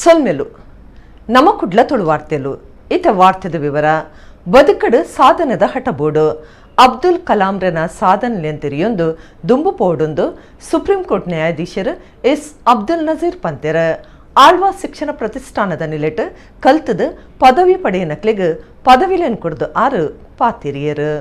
ಸೊಲ್ಮೆಲು ನಮ ಕುಡ್ಲ ತುಳು ವಾರ್ತೆಲು. ಇತ ವಾರ್ತೆದ ವಿವರ. ಬದುಕಡು ಸಾಧನದ ಹಠಬೋಡು ಅಬ್ದುಲ್ ಕಲಾಂರನ ಸಾಧನೆಲೆನ್ ತೆರಿಯೊಂದು ದುಂಬು ಪೋಡೊಂದು ಸುಪ್ರೀಂ ಕೋರ್ಟ್ ನ್ಯಾಯಾಧೀಶರು ಎಸ್ ಅಬ್ದುಲ್ ನಜೀರ್ ಪಂತೆರ್. ಆಳ್ವಾ ಶಿಕ್ಷಣ ಪ್ರತಿಷ್ಠಾನದ ನಿಲೆಟ್ ಕಲ್ತದು ಪದವಿ ಪಡೆಯನಕ್ಲೆಗ್ ಪದವಿಲೆನ್ ಕೊರ್ದು ಆರು ಪಾತಿರಿಯರು.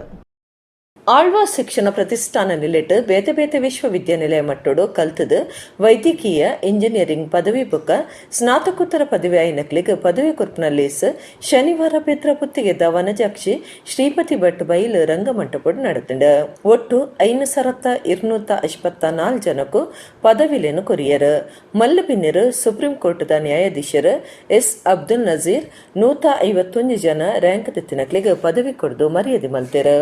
ಆಳ್ವಾ ಶಿಕ್ಷಣ ಪ್ರತಿಷ್ಠಾನ ನಿಲೆಟ್ ಬೇತೆ ಬೇತೆ ವಿಶ್ವವಿದ್ಯಾನಿಲಯ ಮಟ್ಟೋಡು ಕಲ್ತದು ವೈದ್ಯಕೀಯ, ಇಂಜಿನಿಯರಿಂಗ್ ಪದವಿ ಬೊಕ್ಕ ಸ್ನಾತಕೋತ್ತರ ಪದವಿ ಆಯಿನಕ್ಲೆಗ್ ಪದವಿ ಕೊರ್ಪುನ ಲೇಸ್ ಶನಿವಾರ ಬೆದ್ರ ಪುತ್ತಿಗೆದ ವನಜಾಕ್ಷಿ ಶ್ರೀಪತಿ ಭಟ್ ಬೈಲ್ ರಂಗಮಂಟಪಡ್ ನಡತುಂಡು. ಒಟ್ಟು 5254 ಜನಕ್ಕೂ ಪದವಿಲೆನ್ ಕೊರಿಯರು. ಮಲ್ಲ ಬಿನ್ನೆರು ಸುಪ್ರೀಂ ಕೋರ್ಟ್ದ ನ್ಯಾಯಾಧೀಶರು ಎಸ್ ಅಬ್ದುಲ್ ನಜೀರ್ 151 ಜನ ರ್ಯಾಂಕ್ ದೆತ್ತಿನಕ್ಲೆಗ್ ಪದವಿ ಕೊರ್ದು ಮರ್ಯಾದೆ ಮಲ್ತೆರು.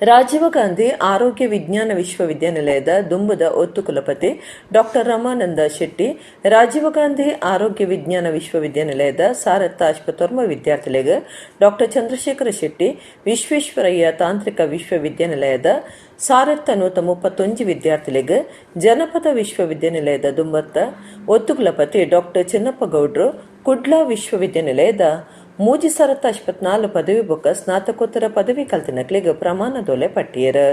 ರಾಜೀವ ಗಾಂಧಿ ಆರೋಗ್ಯ ವಿಜ್ಞಾನ ವಿಶ್ವವಿದ್ಯಾನಿಲಯದ ದುಂಬುದ ಒತ್ತು ಕುಲಪತಿ ಡಾಕ್ಟರ್ ರಮಾನಂದ ಶೆಟ್ಟಿ, ರಾಜೀವ ಗಾಂಧಿ ಆರೋಗ್ಯ ವಿಜ್ಞಾನ ವಿಶ್ವವಿದ್ಯಾನಿಲಯದ 1059 ವಿದ್ಯಾರ್ಥಿಗಳಿಗೆ, ಡಾಕ್ಟರ್ ಚಂದ್ರಶೇಖರ ಶೆಟ್ಟಿ ವಿಶ್ವೇಶ್ವರಯ್ಯ ತಾಂತ್ರಿಕ ವಿಶ್ವವಿದ್ಯಾನಿಲಯದ 1131 ವಿದ್ಯಾರ್ಥಿಗಳಿಗೆ, ಜನಪದ ವಿಶ್ವವಿದ್ಯಾನಿಲಯದ ದುಂಬತ್ತ ಒತ್ತು ಕುಲಪತಿ ಡಾಕ್ಟರ್ ಚಿನ್ನಪ್ಪ ಗೌಡ್ರು, ಕುಡ್ಲಾ ವಿಶ್ವವಿದ್ಯಾನಿಲಯದ 3084 ಪದವಿ ಬೊಕ್ಕ ಸ್ನಾತಕೋತ್ತರ ಪದವಿ ಕಲ್ತಿನಕ್ಲೆಗ್ ಪ್ರಮಾಣದೊಲೆ ಪಟ್ಟಿಯರು.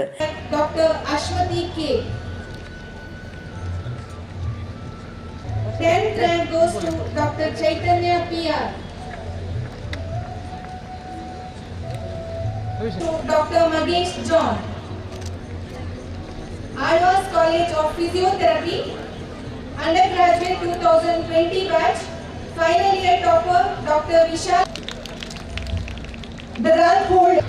Dr. Ashwati K. 10th rank goes to Dr. Chaitanya PR. To Dr. Magesh John. Alva's College of Physiotherapy, undergraduate 2020 batch, final year topper Dr. Vishal. The rank holder.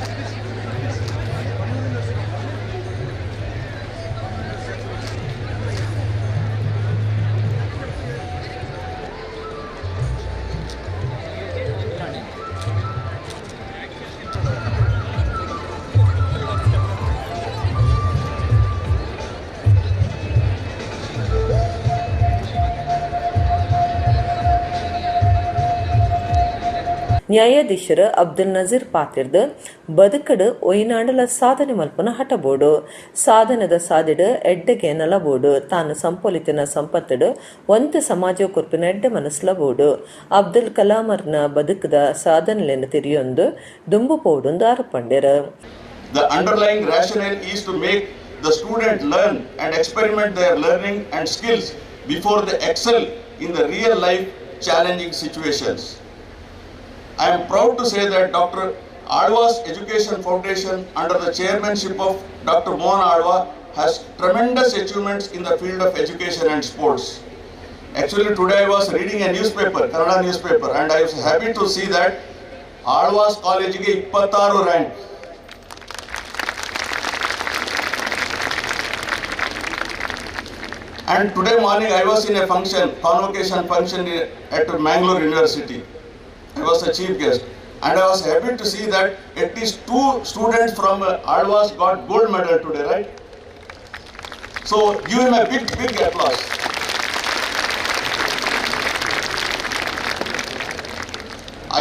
ನ್ಯಾಯಾಧೀಶರು ಅಬ್ದುಲ್ ನಜೀರ್ ಪಾತಿರ್ದು ಬದುಕಡು ಒಯ್ನಾಡಲ ಸಾಧನೆ ಮಲ್ಪನ ಹಠಬೋಡು, ಸಾಧನದ ಸಾದಿಡು ಎಡ್ಡೆಗೆ ನಲಬೋಡು, ತಾನು ಸಂಪೊಲಿತಿನ ಸಂಪತ್ತುಡು ಒಂತೆ ಸಮಾಜ ಕೊರ್ಪಿನ ಎಡ್ಡೆ ಮನಸ್ಲಬೋಡು. ಅಬ್ದುಲ್ ಕಲಾಮರ್ನ ಬದುಕದ ಸಾಧನೆಲೆನ್ ತೆರಿಯೊಂದು ದುಂಬು ಪೋಡುಂದು ಆರೋಪಂಡೆರು. The underlying rationale is to make the student learn and experiment their learning and skills before they excel in the real life challenging situations. I am proud to say that Dr. Alva's Education Foundation, under the chairmanship of Dr. Mohan Alva, has tremendous achievements in the field of education and sports. Actually, today I was reading a newspaper, Kannada newspaper, and I was happy to see that Alva's College ಗೆ 26 rank. And today morning I was in a function, convocation function at Mangalore University. I was a chief guest. And I was happy to see that at least two students from Alvas got gold medal today, right? So give him a big, big applause.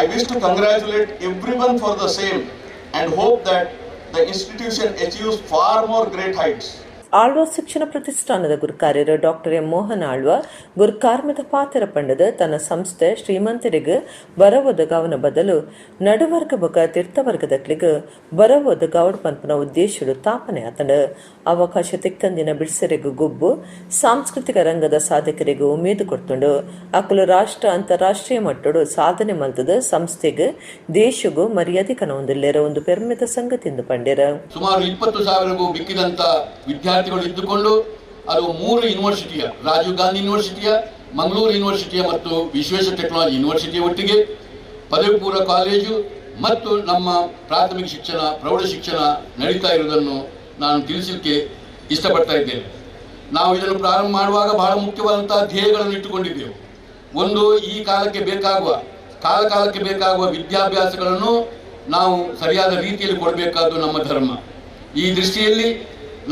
I wish to congratulate everyone for the same and hope that the institution achieves far more great heights. Alva ಶಿಕ್ಷಣ ಪ್ರತಿಷ್ಠಾನದ ಗುರುಕಾರ್ಯರು doctor M Mohan Alva ಗುರುಕಾರ್ಮದ ಪಾತ್ರ ಪಂಡದ ತನ್ನ ಸಂಸ್ಥೆ ಶ್ರೀಮಂತರಿಗೆ ಬರ ಒದಗಾವನ ಬದಲು ನಡುವರ್ಗ ಬೊಕ ತಿರ್ತವರ್ಗದಕ್ಲಿಗ್ ಬರ ಒದಗಾವಡ್ ಪನ್ಪುನ ಉದ್ದೇಶಡು ತಾಪನೆ ಆತಂಡ್. ಅವಕಾಶ ತಿಕ್ಕಂದಿನ ಬಿಡ್ಸೆರೆಗ್ ಗೊಬ್ಬು ಸಾಂಸ್ಕೃತಿಕ ರಂಗದ ಸಾಧಕರಿಗೆ ಉಮೇದು ಕೊಡ್ತುಂಡು. ಅಕುಲು ರಾಷ್ಟ್ರ ಅಂತಾರಾಷ್ಟ್ರೀಯ ಮಟ್ಟಡು ಸಾಧನೆ ಮಲ್ತದ ಸಂಸ್ಥೆಗ್ ದೇಶಗೂ ಮರ್ಯಾದೆ ಕನವೊಂದುಲ್ಲೆರ್, ಒಂದು ಪೆರ್ಮೆದ ಸಂಗತಿಂದು ಪಂಡೆರ್. ಸುಮಾರು 20,000ಕ್ಕೂ ಮಿಕ್ಕಿದಂಥ ವಿದ್ಯಾರ್ಥಿಗಳು ಇದ್ದುಕೊಂಡು, ಅದು ಮೂರು ಯೂನಿವರ್ಸಿಟಿಯ, ರಾಜೀವ್ ಗಾಂಧಿ ಯೂನಿವರ್ಸಿಟಿಯ, ಮಂಗಳೂರು ಯೂನಿವರ್ಸಿಟಿಯ ಮತ್ತು ವಿಶ್ವೇಶ್ವರ ಟೆಕ್ನಾಲಜಿ ಯೂನಿವರ್ಸಿಟಿಯ ಒಟ್ಟಿಗೆ ಪದವಿ ಪೂರ್ವ ಕಾಲೇಜು ಮತ್ತು ನಮ್ಮ ಪ್ರಾಥಮಿಕ ಶಿಕ್ಷಣ, ಪ್ರೌಢ ಶಿಕ್ಷಣ ನಡೀತಾ ಇರುವುದನ್ನು ನಾನು ತಿಳಿಸಲಿಕ್ಕೆ ಇಷ್ಟಪಡ್ತಾ ಇದ್ದೇನೆ. ನಾವು ಇದನ್ನು ಪ್ರಾರಂಭ ಮಾಡುವಾಗ ಬಹಳ ಮುಖ್ಯವಾದಂತಹ ಧ್ಯೇಯಗಳನ್ನು ಇಟ್ಟುಕೊಂಡಿದ್ದೆವು. ಒಂದು, ಈ ಕಾಲಕ್ಕೆ ಬೇಕಾಗುವ, ಕಾಲ ಕಾಲಕ್ಕೆ ಬೇಕಾಗುವ ವಿದ್ಯಾಭ್ಯಾಸಗಳನ್ನು ನಾವು ಸರಿಯಾದ ರೀತಿಯಲ್ಲಿ ಕೊಡಬೇಕಾದ್ದು ನಮ್ಮ ಧರ್ಮ. ಈ ದೃಷ್ಟಿಯಲ್ಲಿ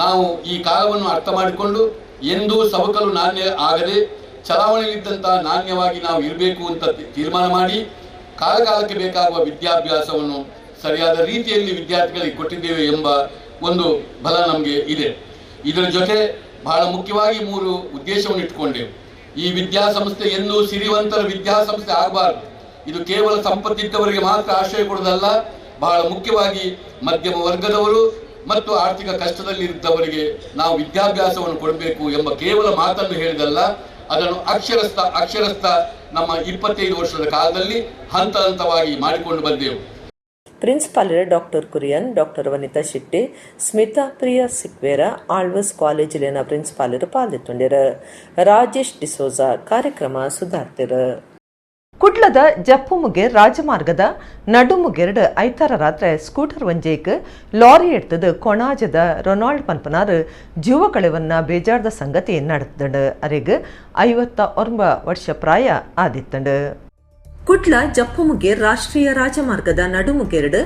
ನಾವು ಈ ಕಾಲವನ್ನು ಅರ್ಥ ಮಾಡಿಕೊಂಡು, ಎಂದೂ ಸವಕಲು ನಾಣ್ಯ ಆಗದೆ ಚಲಾವಣೆಯಲ್ಲಿದ್ದಂತಹ ನಾಣ್ಯವಾಗಿ ನಾವು ಇರಬೇಕು ಅಂತ ತೀರ್ಮಾನ ಮಾಡಿ, ಕಾಲಕಾಲಕ್ಕೆ ಬೇಕಾಗುವ ವಿದ್ಯಾಭ್ಯಾಸವನ್ನು ಸರಿಯಾದ ರೀತಿಯಲ್ಲಿ ವಿದ್ಯಾರ್ಥಿಗಳಿಗೆ ಕೊಟ್ಟಿದ್ದೇವೆ ಎಂಬ ಒಂದು ಬಲ ನಮಗೆ ಇದೆ. ಇದರ ಜೊತೆ ಬಹಳ ಮುಖ್ಯವಾಗಿ ಮೂರು ಉದ್ದೇಶವನ್ನು ಇಟ್ಟುಕೊಂಡೆವು. ಈ ವಿದ್ಯಾಸಂಸ್ಥೆ ಎಂದೂ ಸಿರಿವಂತರ ವಿದ್ಯಾಸಂಸ್ಥೆ ಆಗಬಾರದು. ಇದು ಕೇವಲ ಸಂಪತ್ತಿದ್ದವರಿಗೆ ಮಾತ್ರ ಆಶ್ರಯ ಕೊಡುವುದಲ್ಲ, ಬಹಳ ಮುಖ್ಯವಾಗಿ ಮಧ್ಯಮ ವರ್ಗದವರು ಮತ್ತು ಆರ್ಥಿಕ ಕಷ್ಟದಲ್ಲಿದ್ದವರಿಗೆ ನಾವು ವಿದ್ಯಾಭ್ಯಾಸವನ್ನು ಕೊಡಬೇಕು ಎಂಬ ಕೇವಲ ಮಾತನ್ನು ಹೇಳಿದಲ್ಲ, ಅದನ್ನು ಅಕ್ಷರಸ್ಥ ನಮ್ಮ 25 ವರ್ಷದ ಕಾಲದಲ್ಲಿ ಹಂತ ಹಂತವಾಗಿ ಮಾಡಿಕೊಂಡು ಬಂದೆವು. Principal doctor Kurian, doctor Vanitha Shetty, Smitha Priya Sequeira, Alva's ಕಾಲೇಜಿನ ಪ್ರಿನ್ಸಿಪಾಲರು ಪಾಲ್ಗೊಂಡಿರು. ರಾಜೇಶ್ ಡಿಸೋಜಾ ಕಾರ್ಯಕ್ರಮ ಸುಧಾರ್ತಿರು. ಕುಡ್ಲದ ಜಪ್ಪುಮುಗೆ ರಾಜಮಾರ್ಗದ ನಡುಮುಗೆರಡು ಐತಾರ ರಾತ್ರಿ ಸ್ಕೂಟರ್ ಒಂಜೇಕ್ ಲಾರಿ ಎಡ್ತದು ಕೊಣಾಜದ ರೊನಾಲ್ಡ್ ಪನ್ಪನಾರ್ ಜೀವ ಕಳೆವನ್ನ ಬೇಜಾರ್ದ ಸಂಗತಿ ನಡೆತಂಡು. ಅರೆಗ್ 59 ವರ್ಷ ಪ್ರಾಯ ಆದಿತ್ತಂಡು. ಕುಡ್ಲ ಜಪ್ಪುಮುಗೆ ರಾಷ್ಟ್ರೀಯ ರಾಜಮಾರ್ಗದ ನಡುಮುಗೆರಡು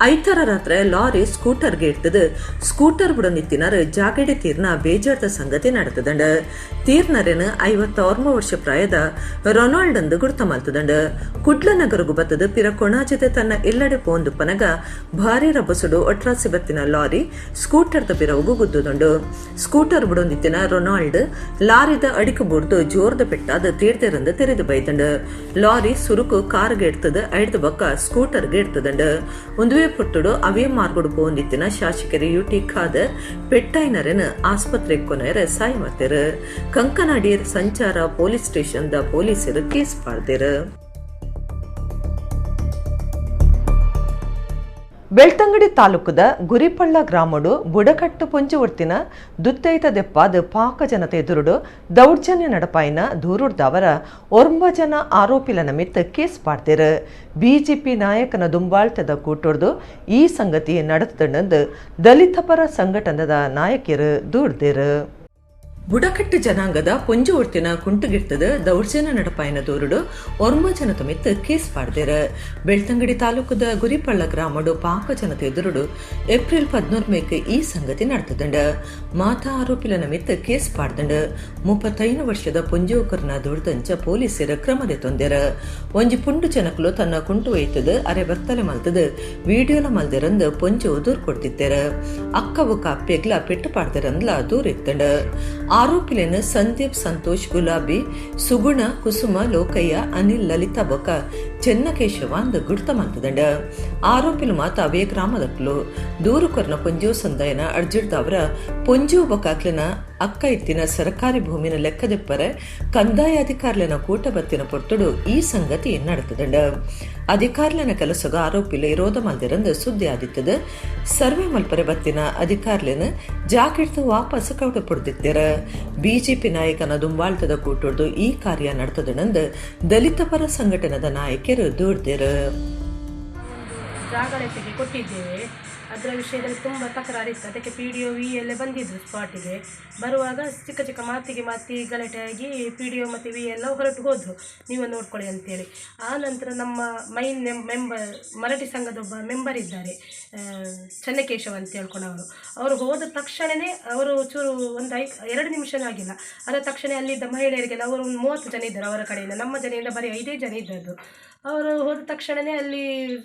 ಐತಾರ ರಾತ್ರಿ ಲಾರಿ ಸ್ಕೂಟರ್ಗೆ ಇಡ್ತದು ಸ್ಕೂಟರ್ ಬುಡ ನಿತ್ತಿನಾರು ಜಾಗಡೆ ತೀರ್ನ ಬೇಜಾರ್ದ ಸಂಗತಿ ನಡೆತದಂಡ. ತೀರ್ನರೇನು 59 ವರ್ಷ ಪ್ರಾಯದ ರೊನಾಲ್ಡ್ ಅಂದು ಗುರ್ತ ಮಲ್ತದಂಡ. ಕುಡ್ಲ ನಗರಗು ಬತ್ತದು ಪಿರ ಕೊಣಾಜತೆ ತನ್ನ ಇಲ್ಲಡೆ ಪೋಂದು ಪನಗ ಭಾರಿ ರಭಸುಡು ಒಟ್ರಾಸಿ ಬತ್ತಿನ ಲಾರಿ ಸ್ಕೂಟರ್ದ ಪಿರವುಗು ಗುದ್ದುದುಂಡು. ಸ್ಕೂಟರ್ ಬುಡೊಂದಿತ್ತಿನ ರೊನಾಲ್ಡ್ ಲಾರಿದ ಅಡಿಕು ಬುಡ್ದು ಜೋರ್ದ ಪೆಟ್ಟಾದ ತೀರ್ತೆರಂದು ತೆರೆದು ಬೈದಂಡು. ಲಾರಿ ಸುರುಕು ಕಾರ್ಗೆ ಎಡ್ತದ ಐಡ್ದ ಬಕ್ಕ ಸ್ಕೂಟರ್ಗೆ ಎಡ್ತದಂಡು. ಒಂದುವೇ ಪುಟ್ಟುಡು ಅವೇ ಮಾರ್ಗಡು ಪೋಂದಿತ್ತಿನ ಶಾಸಕರು ಯುಟಿ ಖಾದರ್ ಪೆಟ್ಟಾಯ್ನರನ್ ಆಸ್ಪತ್ರೆಗೆ ಕೊನೆಯರ ಸಾಯಿ ಮತ್ತೆರು. ಕಂಕನಾಡಿ ಸಂಚಾರ ಪೊಲೀಸ್ ಸ್ಟೇಷನ್ the ಪೊಲೀಸರು ಕೇಸ್ ಪಾಡ್ದೆರು. ಬೆಳ್ತಂಗಡಿ ತಾಲೂಕುದ ಗುರಿಪಳ್ಳ ಗ್ರಾಮಡು ಬುಡಕಟ್ಟು ಪೊಂಜುವರ್ತಿನ ದುತ್ತೈತ ದೆಪ್ಪಾದ ಪಾಕ ಜನತೆ ಎದುರುಡು ದೌರ್ಜನ್ಯ ನಡಪಾಯಿನ ದೂರುಡ್ದವರ 9 ಜನ ಆರೋಪಿಲನ ಮಿತ್ತ ಕೇಸ್ ಪಾಡ್ದಿರು. ಬಿಜೆಪಿ ನಾಯಕನ ದುಂಬಾಳ್ತದ ಕೂಟೊಡ್ದು ಈ ಸಂಗತಿ ನಡೆತದಂದು ದಲಿತ ಪರ ಸಂಘಟನದ ನಾಯಕಿಯರು ದೂರ್ದಿರು. ಬುಡಕಟ್ಟು ಜನಾಂಗದ ಪೊಂಜುವರ್ತಿನ ಕುಂಟುಗಿರ್ತದ ದೌರ್ಜನ್ಯ ನಡಪಾಯಿನ ದೂರುಡು 9 ಜನತ ಮಿತ್ತ ಕೇಸ್ ಪಾಡ್ದಿರ. ಬೆಳ್ತಂಗಡಿ ತಾಲೂಕುದ ಗುರಿಪಳ್ಳ ಗ್ರಾಮಡು ಪಾಕ ಜನತೆ ಎದುರುಡು ಏಪ್ರಿಲ್ 14 ಈ ಸಂಗತಿ ನಡೆತದಂಡ. ಮಾತಾ ಆರೋಪಿಲನ ಮಿತ್ತ ಕೇಸ್ ಪಾಡ್ದಂಡ. 35 ವರ್ಷದ ಪೊಂಜೋಕರ್ನ ದುಡ್ದಂಚ ಪೊಲೀಸರ ಕ್ರಮದೆ ತೊಂದೆರ. ಒಂಜಿ ಪುಂಡು ಜನಕಲು ತನ್ನ ಕುಂಟು ಒಯ್ತದ ಅರೆ ಬರ್ತಲೆ ಮಲ್ತದ ವಿಡಿಯೋಲ ಮಲ್ದಿರಂದು ಪೊಂಜು ದೂರ್ ಕೊಡ್ತಿತ್ತೆರ. ಅಕ್ಕ ಬೊಕ್ಕ ಅಪ್ಪೆಗ್ಲ ಪೆಟ್ಟು ಪಾಡ್ದಿರಂದ್ಲ ದೂರ ಇತ್ತಂಡ. ಆರೋಪಿಲೇನು ಸಂದೀಪ್, ಸಂತೋಷ್, ಗುಲಾಬಿ, ಸುಗುಣ, ಕುಸುಮ, ಲೋಕಯ್ಯ, ಅನಿಲ್, ಲಲಿತಾ ಬೊಕ ಚೆನ್ನಕೇಶವ ಅಂದ್ ಗುರ್ತ ಮಲ್ತದಂಡ. ಆರೋಪಿಲು ಮಾತ ಅವೇ ಗ್ರಾಮದಕ್ಲು. ದೂರು ಕೊರ್ನ ಪೊಂಜು ಸಂದಾಯನ ಅರ್ಜಿಡ್ದವರ ಪೊಂಜು ಬೊಕಾಕ್ಲಿನ ಅಕ್ಕ ಇತ್ತಿನ ಸರ್ಕಾರಿ ಭೂಮಿನ ಲೆಕ್ಕದೆಪ್ಪರೆ ಕಂದಾಯ ಅಧಿಕಾರಿನ ಕೂಟ ಬತ್ತಿನ ಪೊರ್ತುಡು ಈ ಸಂಗತಿ ನಡೆತದಂಡ. ಅಧಿಕಾರಿನ ಕೆಲಸಗ ಆರೋಪಿಲ ಇರೋದ ಮಲ್ದಿರಂದು ಸುದ್ದಿ ಆದಿತ್ತದ. ಸರ್ವೆ ಮಲ್ಪರೆ ಬತ್ತಿನ ಅಧಿಕಾರಿನ ಜಾಕೆಟ್ ವಾಪಸ್ ಕೌಟ ಪಡೆದಿತ್ತರ. ಬಿಜೆಪಿ ನಾಯಕನ ದುಂಬಾಳ್ತದ ಕೂಟೊಡ್ದು ಈ ಕಾರ್ಯ ನಡೆತದನಂದು ದಲಿತ ಪರ ಸಂಘಟನದ ನಾಯಕಿಯರು ದೂರ್ದಿರು. ಜಾಗರೂಕತೆಗೆ ಕೊಟ್ಟಿದ್ದೇವೆ. ಅದರ ವಿಷಯದಲ್ಲಿ ತುಂಬ ತಕರಾರಿತ್ತು. ಅದಕ್ಕೆ ಪಿ ಡಿ ಒ ವಿ ಎಲ್ಲ ಬಂದಿದ್ದರು ಸ್ಪಾಟಿಗೆ. ಬರುವಾಗ ಚಿಕ್ಕ ಚಿಕ್ಕ ಮಾತಿಗೆ ಮಾತಿ ಗಲಾಟೆಯಾಗಿ ಪಿ ಡಿ ಒ ಮತ್ತು ವಿ ಎಲ್ಲ ಹೊರಟು ಹೋದರು, ನೀವೇ ನೋಡ್ಕೊಳ್ಳಿ ಅಂತೇಳಿ. ಆ ನಂತರ ನಮ್ಮ ಮೈನ್ ಮೆಂಬರ್ ಮರಾಠಿ ಸಂಘದ ಒಬ್ಬ ಮೆಂಬರ್ ಇದ್ದಾರೆ, ಚೆನ್ನಕೇಶವ್ ಅಂತ ಹೇಳ್ಕೊಂಡವರು. ಅವರು ಹೋದ ತಕ್ಷಣವೇ ಅವರು ಚೂರು ಒಂದು 2 ನಿಮಿಷನೂ ಆಗಿಲ್ಲ, ಅದರ ತಕ್ಷಣ ಅಲ್ಲಿದ್ದ ಮಹಿಳೆಯರಿಗೆಲ್ಲ, ಅವರು ಒಂದು 30 ಜನ ಇದ್ದರು ಅವರ ಕಡೆಯಿಂದ, ನಮ್ಮ ಜನೆಯಿಂದ ಬರೀ 5 ಜನ ಇದ್ದದ್ದು. ಅವರು ಹೋದ ತಕ್ಷಣವೇ ಅಲ್ಲಿ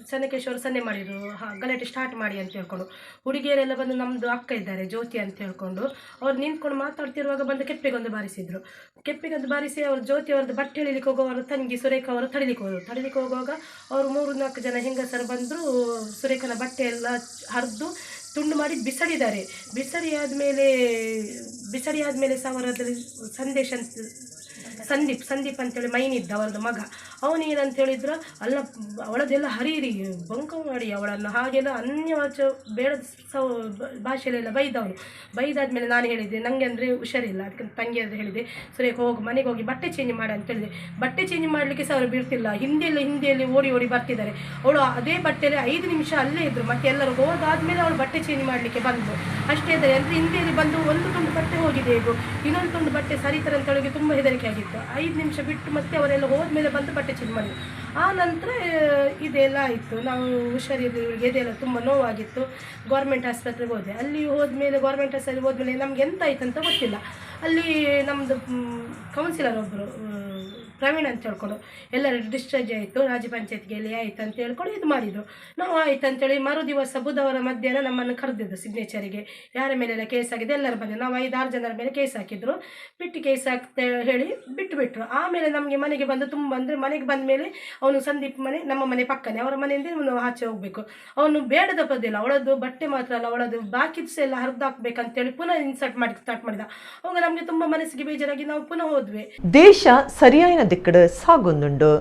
ಚೆನ್ನಕೇಶವರು ಸನ್ನೆ ಮಾಡಿದರು, ಗಲಾಟೆ ಸ್ಟಾರ್ಟ್ ಮಾಡಿ ಅಂತ ಹೇಳ್ಕೊಂಡು. ಹುಡುಗಿಯರೆಲ್ಲ ಬಂದು, ನಮ್ಮದು ಅಕ್ಕ ಇದ್ದಾರೆ ಜ್ಯೋತಿ ಅಂತ ಹೇಳ್ಕೊಂಡು, ಅವ್ರು ನಿಂತ್ಕೊಂಡು ಮಾತಾಡ್ತಿರುವಾಗ ಬಂದು ಕೆಪ್ಪೆಗೊಂದು ಬಾರಿಸಿದರು. ಕೆಪ್ಪೆಗೊಂದು ಬಾರಿಸಿ ಅವರು ಜ್ಯೋತಿ ಅವ್ರದ್ದು ಬಟ್ಟೆ ಎಳಿಲಿಕ್ಕೆ ಹೋಗುವವರು ತಂಗಿ ಸುರೇಖ ಅವರು ತಡಿಲಿಕ್ಕೆ ಹೋದರು. ತಡಿಲಿಕ್ಕೆ ಹೋಗುವಾಗ ಅವರು 3-4 ಜನ ಹೆಂಗಸರು ಬಂದರು, ಸುರೇಖನ ಬಟ್ಟೆ ಎಲ್ಲ ಹರಿದು ತುಂಡು ಮಾಡಿ ಬಿಸಡಿದ್ದಾರೆ. ಬಿಸಡಿ ಆದಮೇಲೆ ಸಹ ಅವರದ್ರಲ್ಲಿ ಸಂದೇಶ ಅಂತ ಸಂದೀಪ್ ಅಂತೇಳಿ ಮೈನಿದ್ದ ಅವರದ್ದು ಮಗ, ಅವನು ಏನಂತ ಹೇಳಿದ್ರು, ಅಲ್ಲ ಅವಳದೆಲ್ಲ ಹರೀರಿ ಬಂಕ ಮಾಡಿ ಅವಳನ್ನು ಹಾಗೆಲ್ಲ ಅನ್ಯವಾಚ ಬೇಡ ಭಾಷೆಯಲ್ಲೆಲ್ಲ ಬೈದವನು. ಬೈದಾದ್ಮೇಲೆ ನಾನು ಹೇಳಿದ್ದೆ, ನನಗೆ ಅಂದರೆ ಹುಷಾರಿಲ್ಲ, ಅದಕ್ಕೆ ತಂಗಿ ಅಂದರೆ ಹೇಳಿದೆ, ಸುರೇಖ ಹೋಗಿ ಮನೆಗೆ ಹೋಗಿ ಬಟ್ಟೆ ಚೇಂಜ್ ಮಾಡಿ ಅಂತ ಹೇಳಿದೆ. ಬಟ್ಟೆ ಚೇಂಜ್ ಮಾಡಲಿಕ್ಕೆ ಸಹ ಅವರು ಬಿಡ್ತಿಲ್ಲ, ಹಿಂದಿಯಲ್ಲಿ ಓಡಿ ಓಡಿ ಬರ್ತಿದ್ದಾರೆ. ಅವಳು ಅದೇ ಬಟ್ಟೆಯಲ್ಲಿ 5 ನಿಮಿಷ ಅಲ್ಲೇ ಇದ್ದರು. ಮತ್ತೆ ಎಲ್ಲರೂ ಹೋದಾದ್ಮೇಲೆ ಅವಳು ಬಟ್ಟೆ ಚೇಂಜ್ ಮಾಡಲಿಕ್ಕೆ ಬಂದು ಅಷ್ಟೇ ಇದ್ದಾರೆ. ಅಂದರೆ ಹಿಂದಿಯಲ್ಲಿ ಬಂದು ಒಂದು ತುಂಡು ಬಟ್ಟೆ ಹೋಗಿದೆ, ಈಗ ಇನ್ನೊಂದು ತುಂಡು ಬಟ್ಟೆ ಸರಿತಾರೆ ಅಂತ ಅವಳಿಗೆ ತುಂಬ ಹೆದರಿಕೆ ಆಗಿತ್ತು. 5 ನಿಮಿಷ ಬಿಟ್ಟು ಮತ್ತೆ ಅವರೆಲ್ಲ ಹೋದ್ಮೇಲೆ ಬಂದು ಬಟ್ಟೆ ಚೇಂಜ್ ಮಾಡಿದ್ರು. ಆ ನಂತರ ಇದೆಲ್ಲ ಆಯಿತು. ನಾವು ಹುಷಾರಿಲ್ಲ, ಇವಳಿಗೆ ಎದೆಲ್ಲ ತುಂಬ ನೋವಾಗಿತ್ತು. ಗೌರ್ಮೆಂಟ್ ಆಸ್ಪತ್ರೆಗೆ ಹೋದೆ. ಅಲ್ಲಿ ಹೋದ್ಮೇಲೆ ಗೌರ್ಮೆಂಟ್ ಆಸ್ಪತ್ರೆಗೆ ಹೋದ್ಮೇಲೆ ನಮ್ಗೆ ಎಂತ ಆಯ್ತು ಅಂತ ಗೊತ್ತಿಲ್ಲ. ಅಲ್ಲಿ ನಮ್ಮದು ಕೌನ್ಸಿಲರ್ ಒಬ್ಬರು ಪ್ರವೀಣ್ ಅಂತ ಹೇಳ್ಕೊಂಡು ಎಲ್ಲರೂ ಡಿಸ್ಚಾರ್ಜ್ ಆಯಿತು, ರಾಜ್ಯ ಪಂಚಾಯತ್ಗೆ ಎಲ್ಲಿ ಆಯಿತು ಅಂತ ಹೇಳ್ಕೊಂಡು ಇದು ಮಾಡಿದರು. ನಾವು ಆಯ್ತು ಅಂತೇಳಿ ಮರು ದಿವಸ ಬುಧವಾರ ಮಧ್ಯಾಹ್ನ ನಮ್ಮನ್ನು ಕರೆದಿದ್ದು ಸಿಗ್ನೇಚರಿಗೆ. ಯಾರ ಮೇಲೆಲ್ಲ ಕೇಸ್ ಆಗಿದೆ ಎಲ್ಲರ ಬಂದೆ. ನಾವು 5-6 ಜನರ ಮೇಲೆ ಕೇಸ್ ಹಾಕಿದ್ರು. ಬಿಟ್ಟು ಕೇಸ್ ಹಾಕ್ತ ಹೇಳಿ ಬಿಟ್ಟು ಬಿಟ್ಟರು. ಆಮೇಲೆ ನಮಗೆ ಮನೆಗೆ ಬಂದು ತುಂಬ ಅಂದರೆ ಮನೆಗೆ ಬಂದ ಮೇಲೆ ಅವನು ಸಂದೀಪ್ ಮನೆ ನಮ್ಮ ಮನೆ ಪಕ್ಕನೆ, ಅವರ ಮನೆಯಿಂದ ಇವನು ಆಚೆ ಹೋಗಬೇಕು. ಅವನು ಬೇಡದ ಪದಿಲ್ಲ, ಅವಳದ್ದು ಬಟ್ಟೆ ಮಾತ್ರ ಅಲ್ಲ, ಅವಳದ್ದು ಬಾಕಿದ್ಸು ಎಲ್ಲ ಹರಿದು ಹಾಕ್ಬೇಕಂತೇಳಿ ಪುನಃ ಇನ್ಸರ್ಟ್ ಮಾಡಿ ಸ್ಟಾರ್ಟ್ ಮಾಡಿದ. ಅವಾಗ ನಮಗೆ ತುಂಬ ಮನಸ್ಸಿಗೆ ಬೇಜಾರಾಗಿ ನಾವು ಪುನಃ ಹೋದ್ವಿ. ದೇಶ ಸರಿಯಾಯಿನ ದಿಕ್ಕಡು ಸಾಗೊಂದುಂಡು.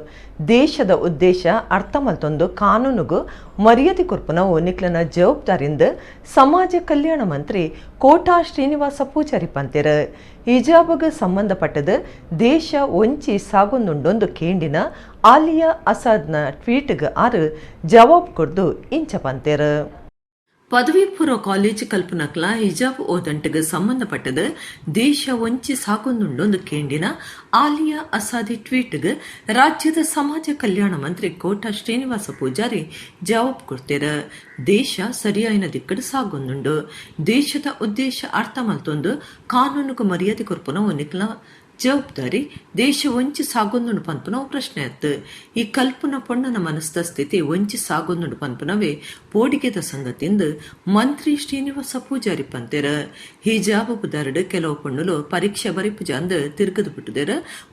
ದೇಶದ ಉದ್ದೇಶ ಅರ್ಥ ಮಲ್ತೊಂದು ಕಾನೂನುಗು ಮರ್ಯಾದೆ ಕೊರ್ಪುನವು ನಿಕ್ಲನ ಜವಾಬ್ದಾರಿಂದ ಸಮಾಜ ಕಲ್ಯಾಣ ಮಂತ್ರಿ ಕೋಟಾ ಶ್ರೀನಿವಾಸ ಪೂಜಾರಿ ಪಂತೆರ್. ಹಿಜಾಬ್ಗೆ ಸಂಬಂಧಪಟ್ಟದ ದೇಶ ಒಂಚಿ ಸಾಗೊಂದುಂಡೊಂದು ಕೇಂಡಿನ ಆಲಿಯಾ ಅಸಾದ್ನ ಟ್ವೀಟ್ಗೆ ಆರು ಜವಾಬ್ ಕೊಡ್ದು ಇಂಚ ಪಂತೆರ್. ಪದವಿ ಪೂರ್ವ ಕಾಲೇಜ್ ಕಲ್ಪನಕ್ಲ ಹಿಜಾಬ್ ಓದಂಟಗೆ ಸಂಬಂಧಪಟ್ಟದ ದೇಶ ಒಂಚಿ ಸಾಕೊಂದುಂಡೊಂದು ಕೇಂಡಿನ ಆಲಿಯಾ ಅಸಾದಿ ಟ್ವೀಟ್ಗೆ ರಾಜ್ಯದ ಸಮಾಜ ಕಲ್ಯಾಣ ಮಂತ್ರಿ ಕೋಟಾ ಶ್ರೀನಿವಾಸ ಪೂಜಾರಿ ಜವಾಬ್ ಕೊಡ್ತೇರ. ದೇಶ ಸರಿಯಾಯಿನ ದಿಕ್ಕಡು ಸಾಗೊಂದುಂಡು. ದೇಶದ ಉದ್ದೇಶ ಅರ್ಥ ಮಲ್ತೊಂದು ಕಾನೂನುకు ಮರ್ಯಾದೆ ಕೊರ್ಪುನವು ನಿಕ್ಲ ಜವಾಬ್ದಾರಿ. ದೇಶ ಒಂಚಿ ಸಾಗೊಂದುಂಡು ಪನ್ಪುನವು ಪ್ರಶ್ನೆ ಅತ್ತು. ಈ ಕಲ್ಪನ ಪೊಣ್ಣನ ಮನಸ್ದ ಸ್ಥಿತಿ ಒಂಚಿ ಸಾಗೊಂದುಂಡು ಪನ್ಪುನವೇ ಪೋಡಿಗೆದ ಸಂಗತಿಂದು ಮಂತ್ರಿ ಶ್ರೀನಿವಾಸ ಪೂಜಾರಿ ಪಂತೆರ. ಹಿಜಾಬ್ ಪುದಾರಡು ಕೆಲವು ಪೊಣ್ಣುಲು ಪರೀಕ್ಷೆ ಬರಿಪುಜ ಅಂದ್ ತಿರುಗದು ಬಿಟ್ಟುದೆರ.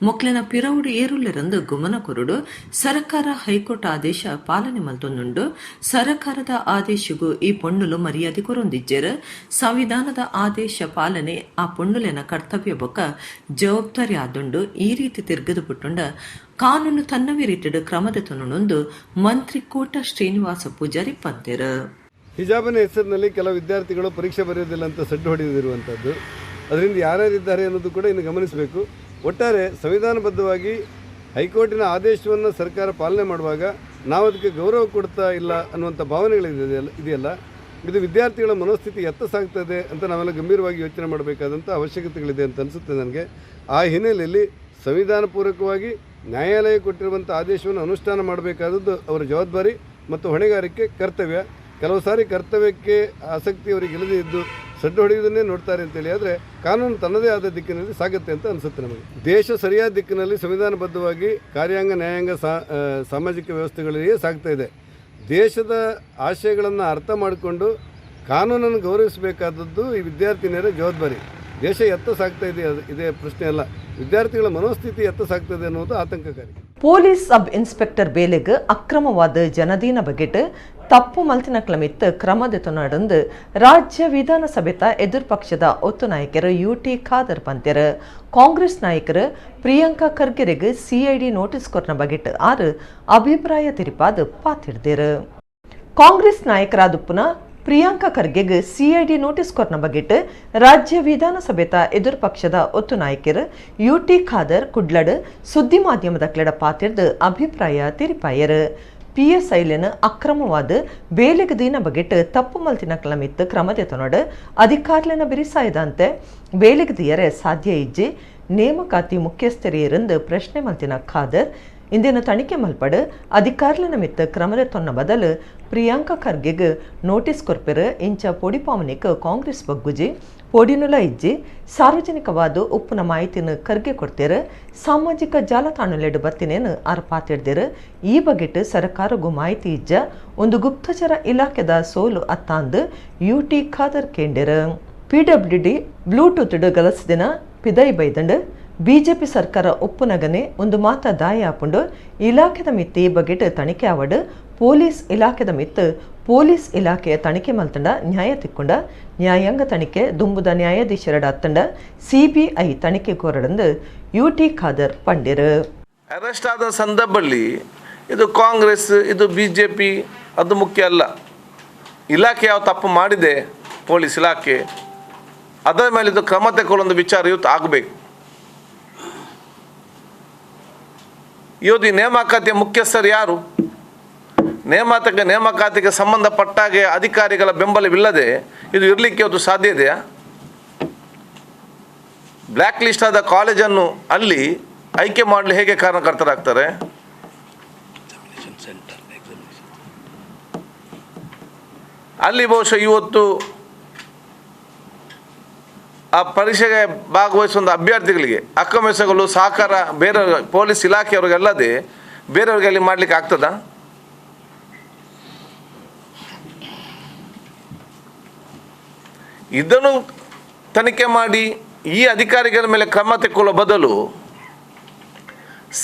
ಮೊಕ್ಲೆನ ಪಿರವುಡು ಏರುಲ್ಲೆರಂದು ಗುಮನ ಕೊರುಡು. ಸರಕಾರ ಹೈಕೋರ್ಟ್ ಆದೇಶ ಪಾಲನೆ ಮಲ್ತೊಂದುಂಡು. ಸರಕಾರದ ಆದೇಶಗೂ ಈ ಪೊಣ್ಣುಲು ಮರ್ಯಾದೆ ಕೊರೊಂದಿಜ್ಜೆರ್. ಸಂವಿಧಾನದ ಆದೇಶ ಪಾಲನೆ ಆ ಪೊಣ್ಣುಲೆನ ಕರ್ತವ್ಯ ಬೊಕ್ಕ ಜವಾಬ್ದಾರಿ ಆದುಂಡು. ಈ ರೀತಿ ತಿರ್ಗದು ಪುಟ್ಟುಂಡ ಕಾನೂನು ತನ್ನವೇ ರೀತಿಡು ಕ್ರಮದ ತುಣುನೊಂದು ಮಂತ್ರಿ ಕೋಟ ಶ್ರೀನಿವಾಸ ಪೂಜಾರಿ ಪಂತೆರ್. ಹಿಜಾಬಿನ ಹೆಸರಿನಲ್ಲಿ ಕೆಲವು ವಿದ್ಯಾರ್ಥಿಗಳು ಪರೀಕ್ಷೆ ಬರೆಯೋದಿಲ್ಲ ಅಂತ ಸಡ್ಡು ಹೊಡೆದಿರುವಂಥದ್ದು, ಅದರಿಂದ ಯಾರ್ಯಾರಿದ್ದಾರೆ ಅನ್ನೋದು ಕೂಡ ಇನ್ನು ಗಮನಿಸಬೇಕು. ಒಟ್ಟಾರೆ ಸಂವಿಧಾನಬದ್ಧವಾಗಿ ಹೈಕೋರ್ಟಿನ ಆದೇಶವನ್ನು ಸರ್ಕಾರ ಪಾಲನೆ ಮಾಡುವಾಗ ನಾವು ಅದಕ್ಕೆ ಗೌರವ ಕೊಡ್ತಾ ಇಲ್ಲ ಅನ್ನುವಂಥ ಭಾವನೆಗಳಿದೆಯಲ್ಲ ಇದೆಯಲ್ಲ, ಇದು ವಿದ್ಯಾರ್ಥಿಗಳ ಮನೋಸ್ಥಿತಿ ಎತ್ತ ಸಾಗ್ತದೆ ಅಂತ ನಾವೆಲ್ಲ ಗಂಭೀರವಾಗಿ ಯೋಚನೆ ಮಾಡಬೇಕಾದಂಥ ಅವಶ್ಯಕತೆಗಳಿದೆ ಅಂತ ಅನಿಸುತ್ತೆ ನನಗೆ. ಆ ಹಿನ್ನೆಲೆಯಲ್ಲಿ ಸಂವಿಧಾನ ಪೂರಕವಾಗಿ ನ್ಯಾಯಾಲಯ ಕೊಟ್ಟಿರುವಂಥ ಆದೇಶವನ್ನು ಅನುಷ್ಠಾನ ಮಾಡಬೇಕಾದದ್ದು ಅವರ ಜವಾಬ್ದಾರಿ ಮತ್ತು ಹೊಣೆಗಾರಿಕೆ, ಕರ್ತವ್ಯ. ಕೆಲವು ಸಾರಿ ಕರ್ತವ್ಯಕ್ಕೆ ಆಸಕ್ತಿ ಅವರಿಗೆ ಇಲ್ಲದೇ ಇದ್ದು ಸಡ್ಡು ಹೊಡೆಯುವುದನ್ನೇ ನೋಡ್ತಾರೆ ಅಂತೇಳಿ ಆದರೆ ಕಾನೂನು ತನ್ನದೇ ಆದ ದಿಕ್ಕಿನಲ್ಲಿ ಸಾಗುತ್ತೆ ಅಂತ ಅನಿಸುತ್ತೆ ನಮಗೆ. ದೇಶ ಸರಿಯಾದ ದಿಕ್ಕಿನಲ್ಲಿ ಸಂವಿಧಾನಬದ್ಧವಾಗಿ ಕಾರ್ಯಾಂಗ, ನ್ಯಾಯಾಂಗ, ಸಾಮಾಜಿಕ ವ್ಯವಸ್ಥೆಗಳಲ್ಲಿಯೇ ಸಾಗ್ತಾ ಇದೆ. ದೇಶದ ಆಶಯಗಳನ್ನು ಅರ್ಥ ಮಾಡಿಕೊಂಡು ಕಾನೂನನ್ನು ಗೌರವಿಸಬೇಕಾದದ್ದು ಈ ವಿದ್ಯಾರ್ಥಿನಿಯರ ಜವಾಬ್ದಾರಿ. ದೇಶ ಎತ್ತ ಸಾಗ್ತಾ ಇದೆ ಇದೇ ಪ್ರಶ್ನೆ ಅಲ್ಲ, ವಿದ್ಯಾರ್ಥಿಗಳ ಮನೋಸ್ಥಿತಿ ಎತ್ತ ಸಾಗ್ತದೆ ಅನ್ನೋದು ಆತಂಕಕಾರಿ. ಪೊಲೀಸ್ ಸಬ್ ಇನ್ಸ್ಪೆಕ್ಟರ್ ಬೇಲೆಗ್ ಅಕ್ರಮವಾದ ಜನದೀನ ಬಗೆಟ್ ತಪ್ಪು ಮಲ್ತಿನ ಕ್ಲಮಿತ್ ಕ್ರಮ ದೆತೊನಡಂದು ರಾಜ್ಯ ವಿಧಾನಸಭೆತ ಎದುರು ಪಕ್ಷದ ಒತ್ತು ನಾಯಕರು ಯು ಟಿ ಖಾದರ್ ಪಂತೆರ್. ಕಾಂಗ್ರೆಸ್ ನಾಯಕರು ಪ್ರಿಯಾಂಕಾ ಖರ್ಗೆರೆಗ್ ಸಿಐಡಿ ನೋಟಿಸ್ ಕೊರ್ನ ಬಗೆಟ್ ಆರು ಅಭಿಪ್ರಾಯ ತಿರಿಪಾದ ಪಾತಿಡ್ದೇರು. ಕಾಂಗ್ರೆಸ್ ನಾಯಕರಾದುಪ್ಪುನ ಪ್ರಿಯಾಂಕಾ ಖರ್ಗೆಗ್ ಸಿಐಡಿ ನೋಟಿಸ್ ಕೊರ್ನ ಬಗೆಟ್ ರಾಜ್ಯ ವಿಧಾನಸಭೆತ ಎದುರು ಪಕ್ಷದ ಒತ್ತು ನಾಯಕರು ಯು ಟಿ ಖಾದರ್ ಕುಡ್ಲಡ್ ಸುದ್ದಿ ಮಾಧ್ಯಮದ ಕ್ಲೆಡ ಪಾತಿರ್ದು ಅಭಿಪ್ರಾಯ ತಿರಿಪಾಯರು. ಪಿಎಸ್ಐಲೆನ ಅಕ್ರಮವಾದ ಬೇಲೆಗ್ ದೀನ ಬಗೆಟ್ ತಪ್ಪು ಮಲ್ತಿನ ಕ್ಲಮಿತ್ತು ಕ್ರಮ ದೆತೊನಡ್. ಅಧಿಕಾರಿಲೆನ ಬಿರಿಸಾಯದಂತೆ ಬೇಲೆಗ್ ದಿಯರೆ ಸಾಧ್ಯ ಇಜ್ಜಿ. ನೇಮಕಾತಿ ಮುಖ್ಯಸ್ಥರಿಯರಂದು ಪ್ರಶ್ನೆ ಮಲ್ತಿನ ಖಾದರ್ ಇಂದಿನ ತನಿಖೆ ಮಲ್ಪಡ್. ಅಧಿಕಾರಿಲೆನ ಮಿತ್ತ ಕ್ರಮದ ತೊನ್ನ ಬದಲು ಪ್ರಿಯಾಂಕಾ ಖರ್ಗೆಗ್ ನೋಟಿಸ್ ಕೊರ್ಪೆರ್. ಇಂಚ ಪೊಡಿಪಾವನಿಕ್ ಕಾಂಗ್ರೆಸ್ ಬಗ್ಗುಜಿ, ಪೊಡಿನುಲ ಇಜ್ಜಿ. ಸಾರ್ವಜನಿಕವಾದ ಉಪ್ಪುನ ಮಾಹಿತಿನ ಖರ್ಗೆ ಕೊಡ್ತೇರು. ಸಾಮಾಜಿಕ ಜಾಲತಾಣಲೆಡು ಬತ್ತಿನೇನು ಆರ್ ಪಾತಿಡ್ದೇರು. ಈ ಬಗೆಟ್ ಸರ್ಕಾರಗೂ ಮಾಹಿತಿ ಇಜ್ಜ. ಒಂದು ಗುಪ್ತಚರ ಇಲಾಖೆದ ಸೋಲು ಅತ್ತಾಂದು ಯು ಟಿ ಖಾದರ್ ಕೇಂಡೆರ್. ಪಿಡಬ್ಲ್ಯೂಡಿ ಬ್ಲೂಟೂತ್ ಗಲಸದಿನ ಪಿದೈ ಬೈದಂಡ್. ಬಿಜೆಪಿ ಸರ್ಕಾರ ಒಪ್ಪುನಗನೆ ಒಂದು ಮಾತ ದಾಯ ಆಪುಂಡು. ಇಲಾಖೆದ ಮಿತ್ತಿ ಈ ಬಗೆಟ್ ತನಿಖೆ ಆವಡ್. ಪೊಲೀಸ್ ಇಲಾಖೆದ ಮಿತ್ತು ಪೊಲೀಸ್ ಇಲಾಖೆಯ ತನಿಖೆ ಮಲ್ತಂಡ ನ್ಯಾಯ ತಿಕ್ಕೊಂಡ. ನ್ಯಾಯಾಂಗ ತನಿಖೆ ದುಂಬುದ ನ್ಯಾಯಾಧೀಶರಡ ಅತ್ತಂಡ ಸಿಬಿಐ ತನಿಖೆ ಕೋರಡಂದು ಯು ಟಿ ಖಾದರ್ ಪಂಡಿರು. ಅರೆಸ್ಟ್ ಆದ ಸಂದರ್ಭದಲ್ಲಿ ಇದು ಕಾಂಗ್ರೆಸ್, ಇದು ಬಿಜೆಪಿ, ಅದು ಮುಖ್ಯ ಅಲ್ಲ. ಇಲಾಖೆ ಯಾವ ತಪ್ಪು ಮಾಡಿದೆ, ಪೊಲೀಸ್ ಇಲಾಖೆ, ಅದರ ಮೇಲೆ ಇದು ಕ್ರಮ ತಗೊಳ್ಳೋ ವಿಚಾರ ಇವತ್ತು ಆಗಬೇಕು. ಇವತ್ತು ಈ ನೇಮಕಾತಿಯ ಮುಖ್ಯಸ್ಥರು ಯಾರು? ನೇಮಕಾತಿಗೆ ಸಂಬಂಧಪಟ್ಟಾಗೆ ಅಧಿಕಾರಿಗಳ ಬೆಂಬಲವಿಲ್ಲದೆ ಇದು ಇರಲಿಕ್ಕೆ ಇವತ್ತು ಸಾಧ್ಯ ಇದೆಯಾ? ಬ್ಲ್ಯಾಕ್ ಲಿಸ್ಟ್ ಆದ ಕಾಲೇಜನ್ನು ಅಲ್ಲಿ ಆಯ್ಕೆ ಮಾಡಲು ಹೇಗೆ ಕಾರಣಕರ್ತರಾಗ್ತಾರೆ? ಅಲ್ಲಿ ಬಹುಶಃ ಇವತ್ತು ಆ ಪರೀಕ್ಷೆಗೆ ಭಾಗವಹಿಸುವಂಥ ಅಭ್ಯರ್ಥಿಗಳಿಗೆ ಅಕ್ರಮೆಸಗಲು ಸಹಕಾರ ಬೇರೆ ಪೊಲೀಸ್ ಇಲಾಖೆಯವರಿಗಲ್ಲದೆ ಬೇರೆಯವರಿಗೆ ಅಲ್ಲಿ ಮಾಡಲಿಕ್ಕೆ ಆಗ್ತದಾ? ಇದನ್ನು ತನಿಖೆ ಮಾಡಿ ಈ ಅಧಿಕಾರಿಗಳ ಮೇಲೆ ಕ್ರಮ ತೆಕ್ಕೊಳ್ಳೋ ಬದಲು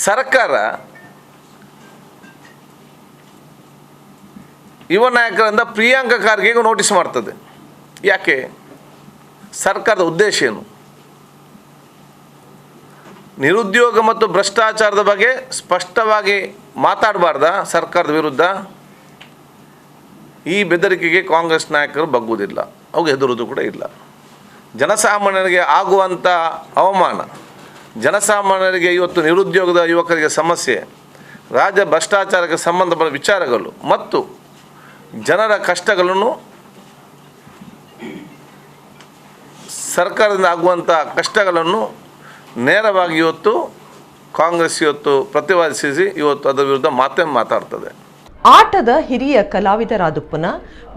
ಸರ್ಕಾರ ಯುವ ನಾಯಕರಿಂದ ಪ್ರಿಯಾಂಕಾ ಖರ್ಗೆಗೂ ನೋಟಿಸ್ ಮಾಡ್ತದೆ. ಯಾಕೆ? ಸರ್ಕಾರದ ಉದ್ದೇಶ ಏನು? ನಿರುದ್ಯೋಗ ಮತ್ತು ಭ್ರಷ್ಟಾಚಾರದ ಬಗ್ಗೆ ಸ್ಪಷ್ಟವಾಗಿ ಮಾತಾಡಬಾರ್ದಾ ಸರ್ಕಾರದ ವಿರುದ್ಧ? ಈ ಬೆದರಿಕೆಗೆ ಕಾಂಗ್ರೆಸ್ ನಾಯಕರು ಬಗ್ಗುವುದಿಲ್ಲ, ಅವ್ರಿಗೆ ಹೆದರುವುದು ಕೂಡ ಇಲ್ಲ. ಜನಸಾಮಾನ್ಯರಿಗೆ ಆಗುವಂಥ ಅವಮಾನ, ಜನಸಾಮಾನ್ಯರಿಗೆ ಇವತ್ತು ನಿರುದ್ಯೋಗದ ಯುವಕರಿಗೆ ಸಮಸ್ಯೆ, ರಾಜ್ಯ ಭ್ರಷ್ಟಾಚಾರಕ್ಕೆ ಸಂಬಂಧಪಟ್ಟ ವಿಚಾರಗಳು ಮತ್ತು ಜನರ ಕಷ್ಟಗಳನ್ನು, ಸರ್ಕಾರದಿಂದ ಆಗುವಂಥ ಕಷ್ಟಗಳನ್ನು ನೇರವಾಗಿ ಇವತ್ತು ಕಾಂಗ್ರೆಸ್ ಇವತ್ತು ಪ್ರತಿವಾದಿಸಿ ಇವತ್ತು ಅದರ ವಿರುದ್ಧ ಮಾತೇ ಮಾತಾಡ್ತದೆ. ಆಟದ ಹಿರಿಯ ಕಲಾವಿದರಾದುಪ್ಪನ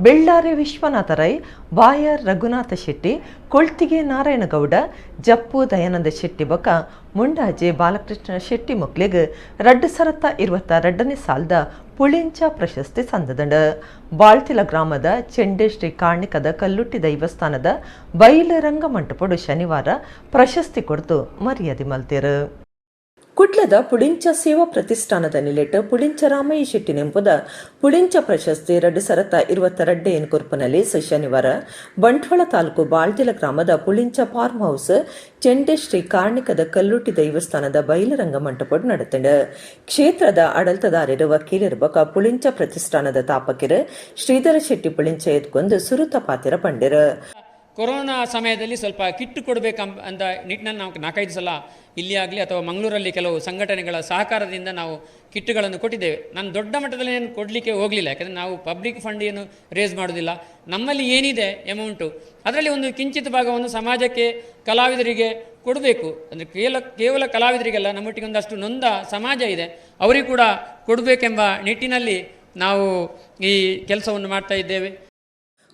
ಬೆಳ್ಳಾರೆ ವಿಶ್ವನಾಥ ರೈ, ಬಾಯರ್ ರಘುನಾಥ ಶೆಟ್ಟಿ, ಕೊಳ್ತಿಗೆ ನಾರಾಯಣಗೌಡ, ಜಪ್ಪು ದಯಾನಂದ ಶೆಟ್ಟಿ ಬೊಕ ಮುಂಡಾಜೆ ಬಾಲಕೃಷ್ಣ ಶೆಟ್ಟಿ ಮೊಕ್ಲಿಗ್ 2022ನೇ ಸಾಲದ ಪುಳಿಂಚ ಪ್ರಶಸ್ತಿ ಸಂದದಂಡ. ಬಾಳ್ತಿಲ ಗ್ರಾಮದ ಚೆಂಡೆ ಶ್ರೀ ಕಾರ್ಣಿಕದ ಕಲ್ಲುಟ್ಟಿ ದೈವಸ್ಥಾನದ ಬೈಲು ರಂಗಮಂಟಪಡು ಶನಿವಾರ ಪ್ರಶಸ್ತಿ ಕೊಡ್ತು ಮರ್ಯಾದೆ ಮಲ್ತೇರು. ಕುಡ್ಲದ ಪುಳಿಂಚ ಸೇವಾ ಪ್ರತಿಷ್ಠಾನದ ನಿಲೆಟ್ ಪುಳಿಂಚ ರಾಮಯ್ಯ ಶೆಟ್ಟಿ ನೆಂಪುದ ಪುಳಿಂಚ ಪ್ರಶಸ್ತಿ 2022 ಎನ್ಕೊರ್ಪನಲ್ಲಿ ಶನಿವಾರ ಬಂಟ್ವಾಳ ತಾಲೂಕು ಬಾಳ್ತಿಲ ಗ್ರಾಮದ ಪುಳಿಂಚ ಫಾರ್ಮ್ ಹೌಸ್ ಚೆಂಡೆ ಶ್ರೀ ಕಾರ್ಣಿಕದ ಕಲ್ಲುಟ್ಟಿ ದೈವಸ್ಥಾನದ ಬೈಲರಂಗ ಮಂಟಪಡ್ ನಡೆತಂಡು. ಕ್ಷೇತ್ರದ ಆಡಳಿತದಾರರು ವಕೀಲರು ಬೊಕ ಪುಳಿಂಚ ಪ್ರತಿಷ್ಠಾನದ ತಾಪಕಿರು ಶ್ರೀಧರ ಶೆಟ್ಟಿ ಪುಳಿಂಚ ಎತ್ಕೊಂಡು ಸುರುತ ಪಾತಿರ ಪಂಡಿರು. ಕೊರೋನಾ ಸಮಯದಲ್ಲಿ ಸ್ವಲ್ಪ ಕಿಟ್ಟು ಕೊಡಬೇಕಂತ ಅಂತ ನಿಟ್ಟಿನಲ್ಲಿ ನಾವು 4-5 ಸಲ ಇಲ್ಲಿ ಆಗಲಿ ಅಥವಾ ಮಂಗಳೂರಲ್ಲಿ ಕೆಲವು ಸಂಘಟನೆಗಳ ಸಹಕಾರದಿಂದ ನಾವು ಕಿಟ್ಟುಗಳನ್ನು ಕೊಟ್ಟಿದ್ದೇವೆ. ನಾನು ದೊಡ್ಡ ಮಟ್ಟದಲ್ಲಿ ಏನು ಕೊಡಲಿಕ್ಕೆ ಹೋಗಲಿಲ್ಲ, ಯಾಕಂದರೆ ನಾವು ಪಬ್ಲಿಕ್ ಫಂಡ್ ಏನು ರೇಸ್ ಮಾಡೋದಿಲ್ಲ. ನಮ್ಮಲ್ಲಿ ಏನಿದೆ ಅಮೌಂಟು ಅದರಲ್ಲಿ ಒಂದು ಕಿಂಚಿತ್ ಭಾಗವನ್ನು ಸಮಾಜಕ್ಕೆ, ಕಲಾವಿದರಿಗೆ ಕೊಡಬೇಕು. ಅಂದರೆ ಕೇವಲ ಕಲಾವಿದರಿಗೆಲ್ಲ, ನಮ್ಮೊಟ್ಟಿಗೆ ಒಂದಷ್ಟು ನೊಂದ ಸಮಾಜ ಇದೆ, ಅವರಿಗೂ ಕೂಡ ಕೊಡಬೇಕೆಂಬ ನಿಟ್ಟಿನಲ್ಲಿ ನಾವು ಈ ಕೆಲಸವನ್ನು ಮಾಡ್ತಾ ಇದ್ದೇವೆ.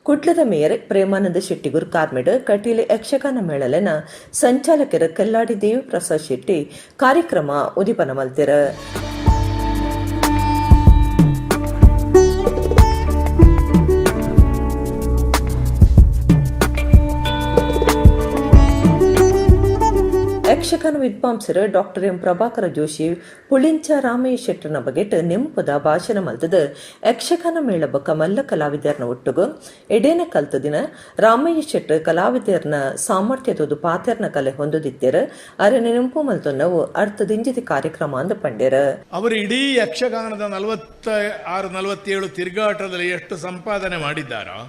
ಕುಡ್ಲದ ಮೇಯರ್ ಪ್ರೇಮಾನಂದ ಶೆಟ್ಟಿಗುರ್ ಕಾರ್ಮೆಡ್ ಕಟೀಲ್ ಯಕ್ಷಗಾನ ಮೇಳಲೆನ ಸಂಚಾಲಕರ ಕಲ್ಲಾಡಿ ದೇವಿಪ್ರಸಾದ್ ಶೆಟ್ಟಿ ಕಾರ್ಯಕ್ರಮ ಉದಿಪನ ಮಲ್ತಿರ. ಯಕ್ಷಗಾನ ವಿದ್ವಾಂಸರು ಡಾಕ್ಟರ್ ಎಂ ಪ್ರಭಾಕರ ಜೋಶಿ ಪುಳಿಂಚ ರಾಮಯ್ಯ ಶೆಟ್ಟರ್ನ ಬಗೆಟ್ ನೆಂಪುದ ಭಾಷಣ ಮಲ್ತದ ಯಕ್ಷಗಾನ ಮೇಳ ಬೊಕ್ಕ ಮಲ್ಲ ಕಲಾವಿದರ್ನ ಒಟ್ಟುಗು ಎಡೇನ ಕಲ್ತ ದಿನ ರಾಮಯ್ಯ ಶೆಟ್ಟರ್ ಕಲಾವಿದರ್ನ ಸಾಮರ್ಥ್ಯದೊದು ಪಾತೆರ್ನ ಕಲೆ ಹೊಂದುದಿತ್ತೇರ ಅರೆನ ನೆಂಪು ಮಲ್ತೊನ್ನವು ಅರ್ಥದಿಂಜಿದ ಕಾರ್ಯಕ್ರಮ ಅಂದ ಪಂಡ್ಯರ. ಅವರು ಇಡೀ ಯಕ್ಷಗಾನದ 46-47 ತಿರುಗಾಟದಲ್ಲಿ ಎಷ್ಟು ಸಂಪಾದನೆ ಮಾಡಿದ್ದಾರೋ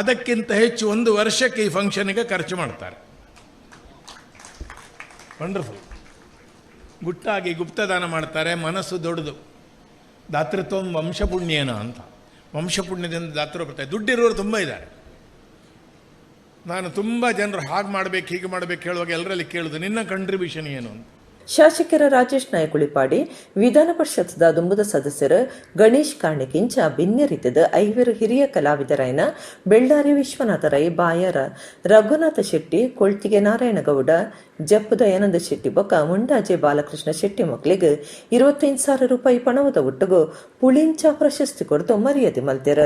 ಅದಕ್ಕಿಂತ ಹೆಚ್ಚು ಒಂದು ವರ್ಷಕ್ಕೆ ಈ ಫಂಕ್ಷನ್ಗೆ ಖರ್ಚು ಮಾಡ್ತಾರೆ. ವಂಡರ್ಫುಲ್. ಗುಟ್ಟಾಗಿ ಗುಪ್ತದಾನ ಮಾಡ್ತಾರೆ. ಮನಸ್ಸು ದೊಡ್ಡದು. ದಾತೃತ್ವ ವಂಶಪುಣ್ಯೇನ ಅಂತ, ವಂಶಪುಣ್ಯದಿಂದ ದಾತೃ ಬರ್ತಾರೆ. ದುಡ್ಡಿರೋರು ತುಂಬ ಇದ್ದಾರೆ. ನಾನು ತುಂಬ ಜನರು ಹಾಗೆ ಮಾಡಬೇಕು ಹೀಗೆ ಮಾಡಬೇಕು ಹೇಳುವಾಗ ಎಲ್ಲರಲ್ಲಿ ಕೇಳೋದು ನಿನ್ನ ಕಂಟ್ರಿಬ್ಯೂಷನ್ ಏನು ಅಂತ. ಶಾಸಕರ ರಾಜೇಶ್ ನಾಯಕ್ ಉಳಿಪಾಡಿ, ವಿಧಾನ ಪರಿಷತ್ದ ದುಂಬುದ ಸದಸ್ಯರು ಗಣೇಶ್ ಕಾರ್ಣಿಕಿಂಚ ಭಿನ್ನ ರೀತಿದ ಐವರು ಹಿರಿಯ ಕಲಾವಿದರಾಯನ ಬೆಳ್ಳಾರಿ ವಿಶ್ವನಾಥ ರೈ, ಬಾಯರ ರಘುನಾಥ ಶೆಟ್ಟಿ, ಕೊಳ್ತಿಗೆ ನಾರಾಯಣಗೌಡ, ಜಪ್ಪು ದಯಾನಂದ ಶೆಟ್ಟಿ ಬೊಕ್ಕ ಮುಂಡಾಜೆ ಬಾಲಕೃಷ್ಣ ಶೆಟ್ಟಿ ಮಕ್ಕಳಿಗೆ 25,000 ರೂಪಾಯಿ ಪಣವದ ಒಟ್ಟುಗು ಪುಳಿಂಚ ಪ್ರಶಸ್ತಿ ಕೊಡ್ತು ಮರ್ಯಾದೆ ಮಲ್ತೆರ.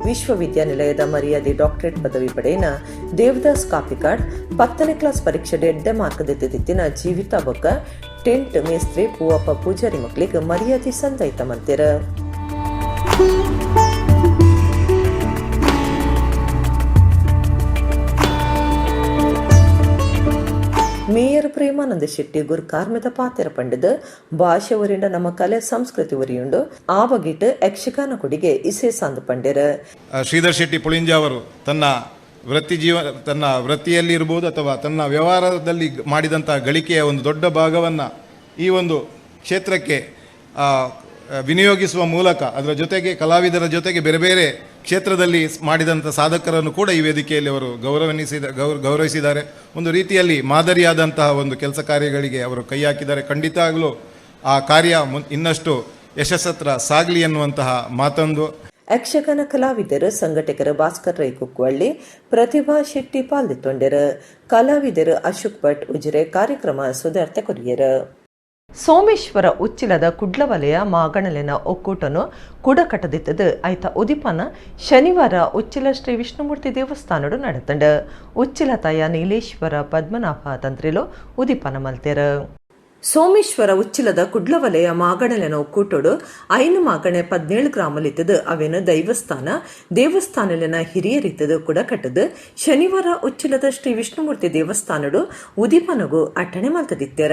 ವಿಶ್ವವಿದ್ಯಾನಿಲಯದ ಮರ್ಯಾದೆ ಡಾಕ್ಟರೇಟ್ ಪದವಿ ಪಡೆಯನ ದೇವದಾಸ್ ಕಾಪಿಕಾಡ್ 10ನೇ ಕ್ಲಾಸ್ ಪರೀಕ್ಷೆ ಎಡ್ಡೆ ಮಾರ್ಕ್ ದೆತ್ತಿನ ಜೀವಿತ ಬೊಕ್ಕ ಟೆಂಟ್ ಮೇಸ್ತ್ರಿ ಪೂವಪ್ಪ ಪೂಜಾರಿ ಮಕ್ಕಳಿಗೆ ಮರ್ಯಾದೆ ಸಂದೈತ ಮಲ್ತಿರ. Premananda Shetty ಗುರ್ಕಾರ್ಮೆದ ಪಾತೆರ ಪಂಡದ್ ಭಾಷೆ ಒರಿಂಡ ನಮ್ಮ ಕಲೆ ಸಂಸ್ಕೃತಿ ಒರಿಯುಂಡು ಆ ಬಗೆಟ್ ಯಕ್ಷಗಾನ ಕೊಡಿಗೆ ಇಸೇಸಾಂದು ಪಂಡೆರ್. ಶ್ರೀಧರ್ ಶೆಟ್ಟಿ ಪುಳಿಂಜ ಅವರು ತನ್ನ ವೃತ್ತಿ ಜೀವ ತನ್ನ ವೃತ್ತಿಯಲ್ಲಿ ಇರ್ಬೋದು ಅಥವಾ ತನ್ನ ವ್ಯವಹಾರದಲ್ಲಿ ಮಾಡಿದಂಥ ಗಳಿಕೆಯ ಒಂದು ದೊಡ್ಡ ಭಾಗವನ್ನು ಈ ಒಂದು ಕ್ಷೇತ್ರಕ್ಕೆ ವಿನಿಯೋಗಿಸುವ ಮೂಲಕ, ಅದರ ಜೊತೆಗೆ ಕಲಾವಿದರ ಜೊತೆಗೆ ಬೇರೆ ಬೇರೆ ಕ್ಷೇತ್ರದಲ್ಲಿ ಮಾಡಿದಂಥ ಸಾಧಕರನ್ನು ಕೂಡ ಈ ವೇದಿಕೆಯಲ್ಲಿ ಅವರು ಗೌರವಿಸಿದ್ದಾರೆ. ಒಂದು ರೀತಿಯಲ್ಲಿ ಮಾದರಿಯಾದಂತಹ ಒಂದು ಕೆಲಸ ಕಾರ್ಯಗಳಿಗೆ ಅವರು ಕೈ ಹಾಕಿದ್ದಾರೆ. ಖಂಡಿತಾಗಲೂ ಆ ಕಾರ್ಯ ಇನ್ನಷ್ಟು ಯಶಸ್ಸತ್ರ ಸಾಗಲಿ ಎನ್ನುವಂತಹ ಮಾತೊಂದು. ಯಕ್ಷಗಾನ ಕಲಾವಿದರು ಸಂಘಟಕರು ಭಾಸ್ಕರ್ ರೈ ಕುಕ್ವಳ್ಳಿ, ಪ್ರತಿಭಾ ಶೆಟ್ಟಿ ಪಾಲ್ದಿತ್ತೊಂಡೆರು. ಕಲಾವಿದರು ಅಶೋಕ್ ಭಟ್ ಉಜಿರೆ ಕಾರ್ಯಕ್ರಮ ಸುಧಾರ್ಥ ಕೊರಿಯರು. ಸೋಮೇಶ್ವರ ಉಚ್ಚಿಲದ ಕುಡ್ಲವಲಯ ಮಾಗಣಲಿನ ಒಕ್ಕೂಟನು ಕುಡಕಟದಿತ್ತದು ಐತ ಉದಿಪನ ಶನಿವಾರ ಉಚ್ಚಿಲ ಶ್ರೀ ವಿಷ್ಣುಮೂರ್ತಿ ದೇವಸ್ಥಾನಡು ನಡೆತಂಡ. ಉಚ್ಚಿಲ ತಾಯ ನೀಲೇಶ್ವರ ಪದ್ಮನಾಭ ತಂತ್ರಿಲು ಉದಿಪನ ಮಲ್ತೆರು. ಸೋಮೇಶ್ವರ ಉಚ್ಚಿಲದ ಕುಡ್ಲವಲಯ ಮಾಗಣಲೆನ ಒಕ್ಕೂಟೋಡು 5 ಮಾಗಣೆ 17 ಗ್ರಾಮಲಿತ್ತದು ಅವೇನು ದೈವಸ್ಥಾನ ದೇವಸ್ಥಾನಲಿನ ಹಿರಿಯರಿತ್ತದು ಕೂಡ ಕಟ್ಟದು ಶನಿವಾರ ಉಚ್ಚಿಲದ ಶ್ರೀ ವಿಷ್ಣುಮೂರ್ತಿ ದೇವಸ್ಥಾನಡು ಉದಿಪನಗು ಅಟ್ಟಣೆ ಮಲ್ತದಿತ್ತೆರ.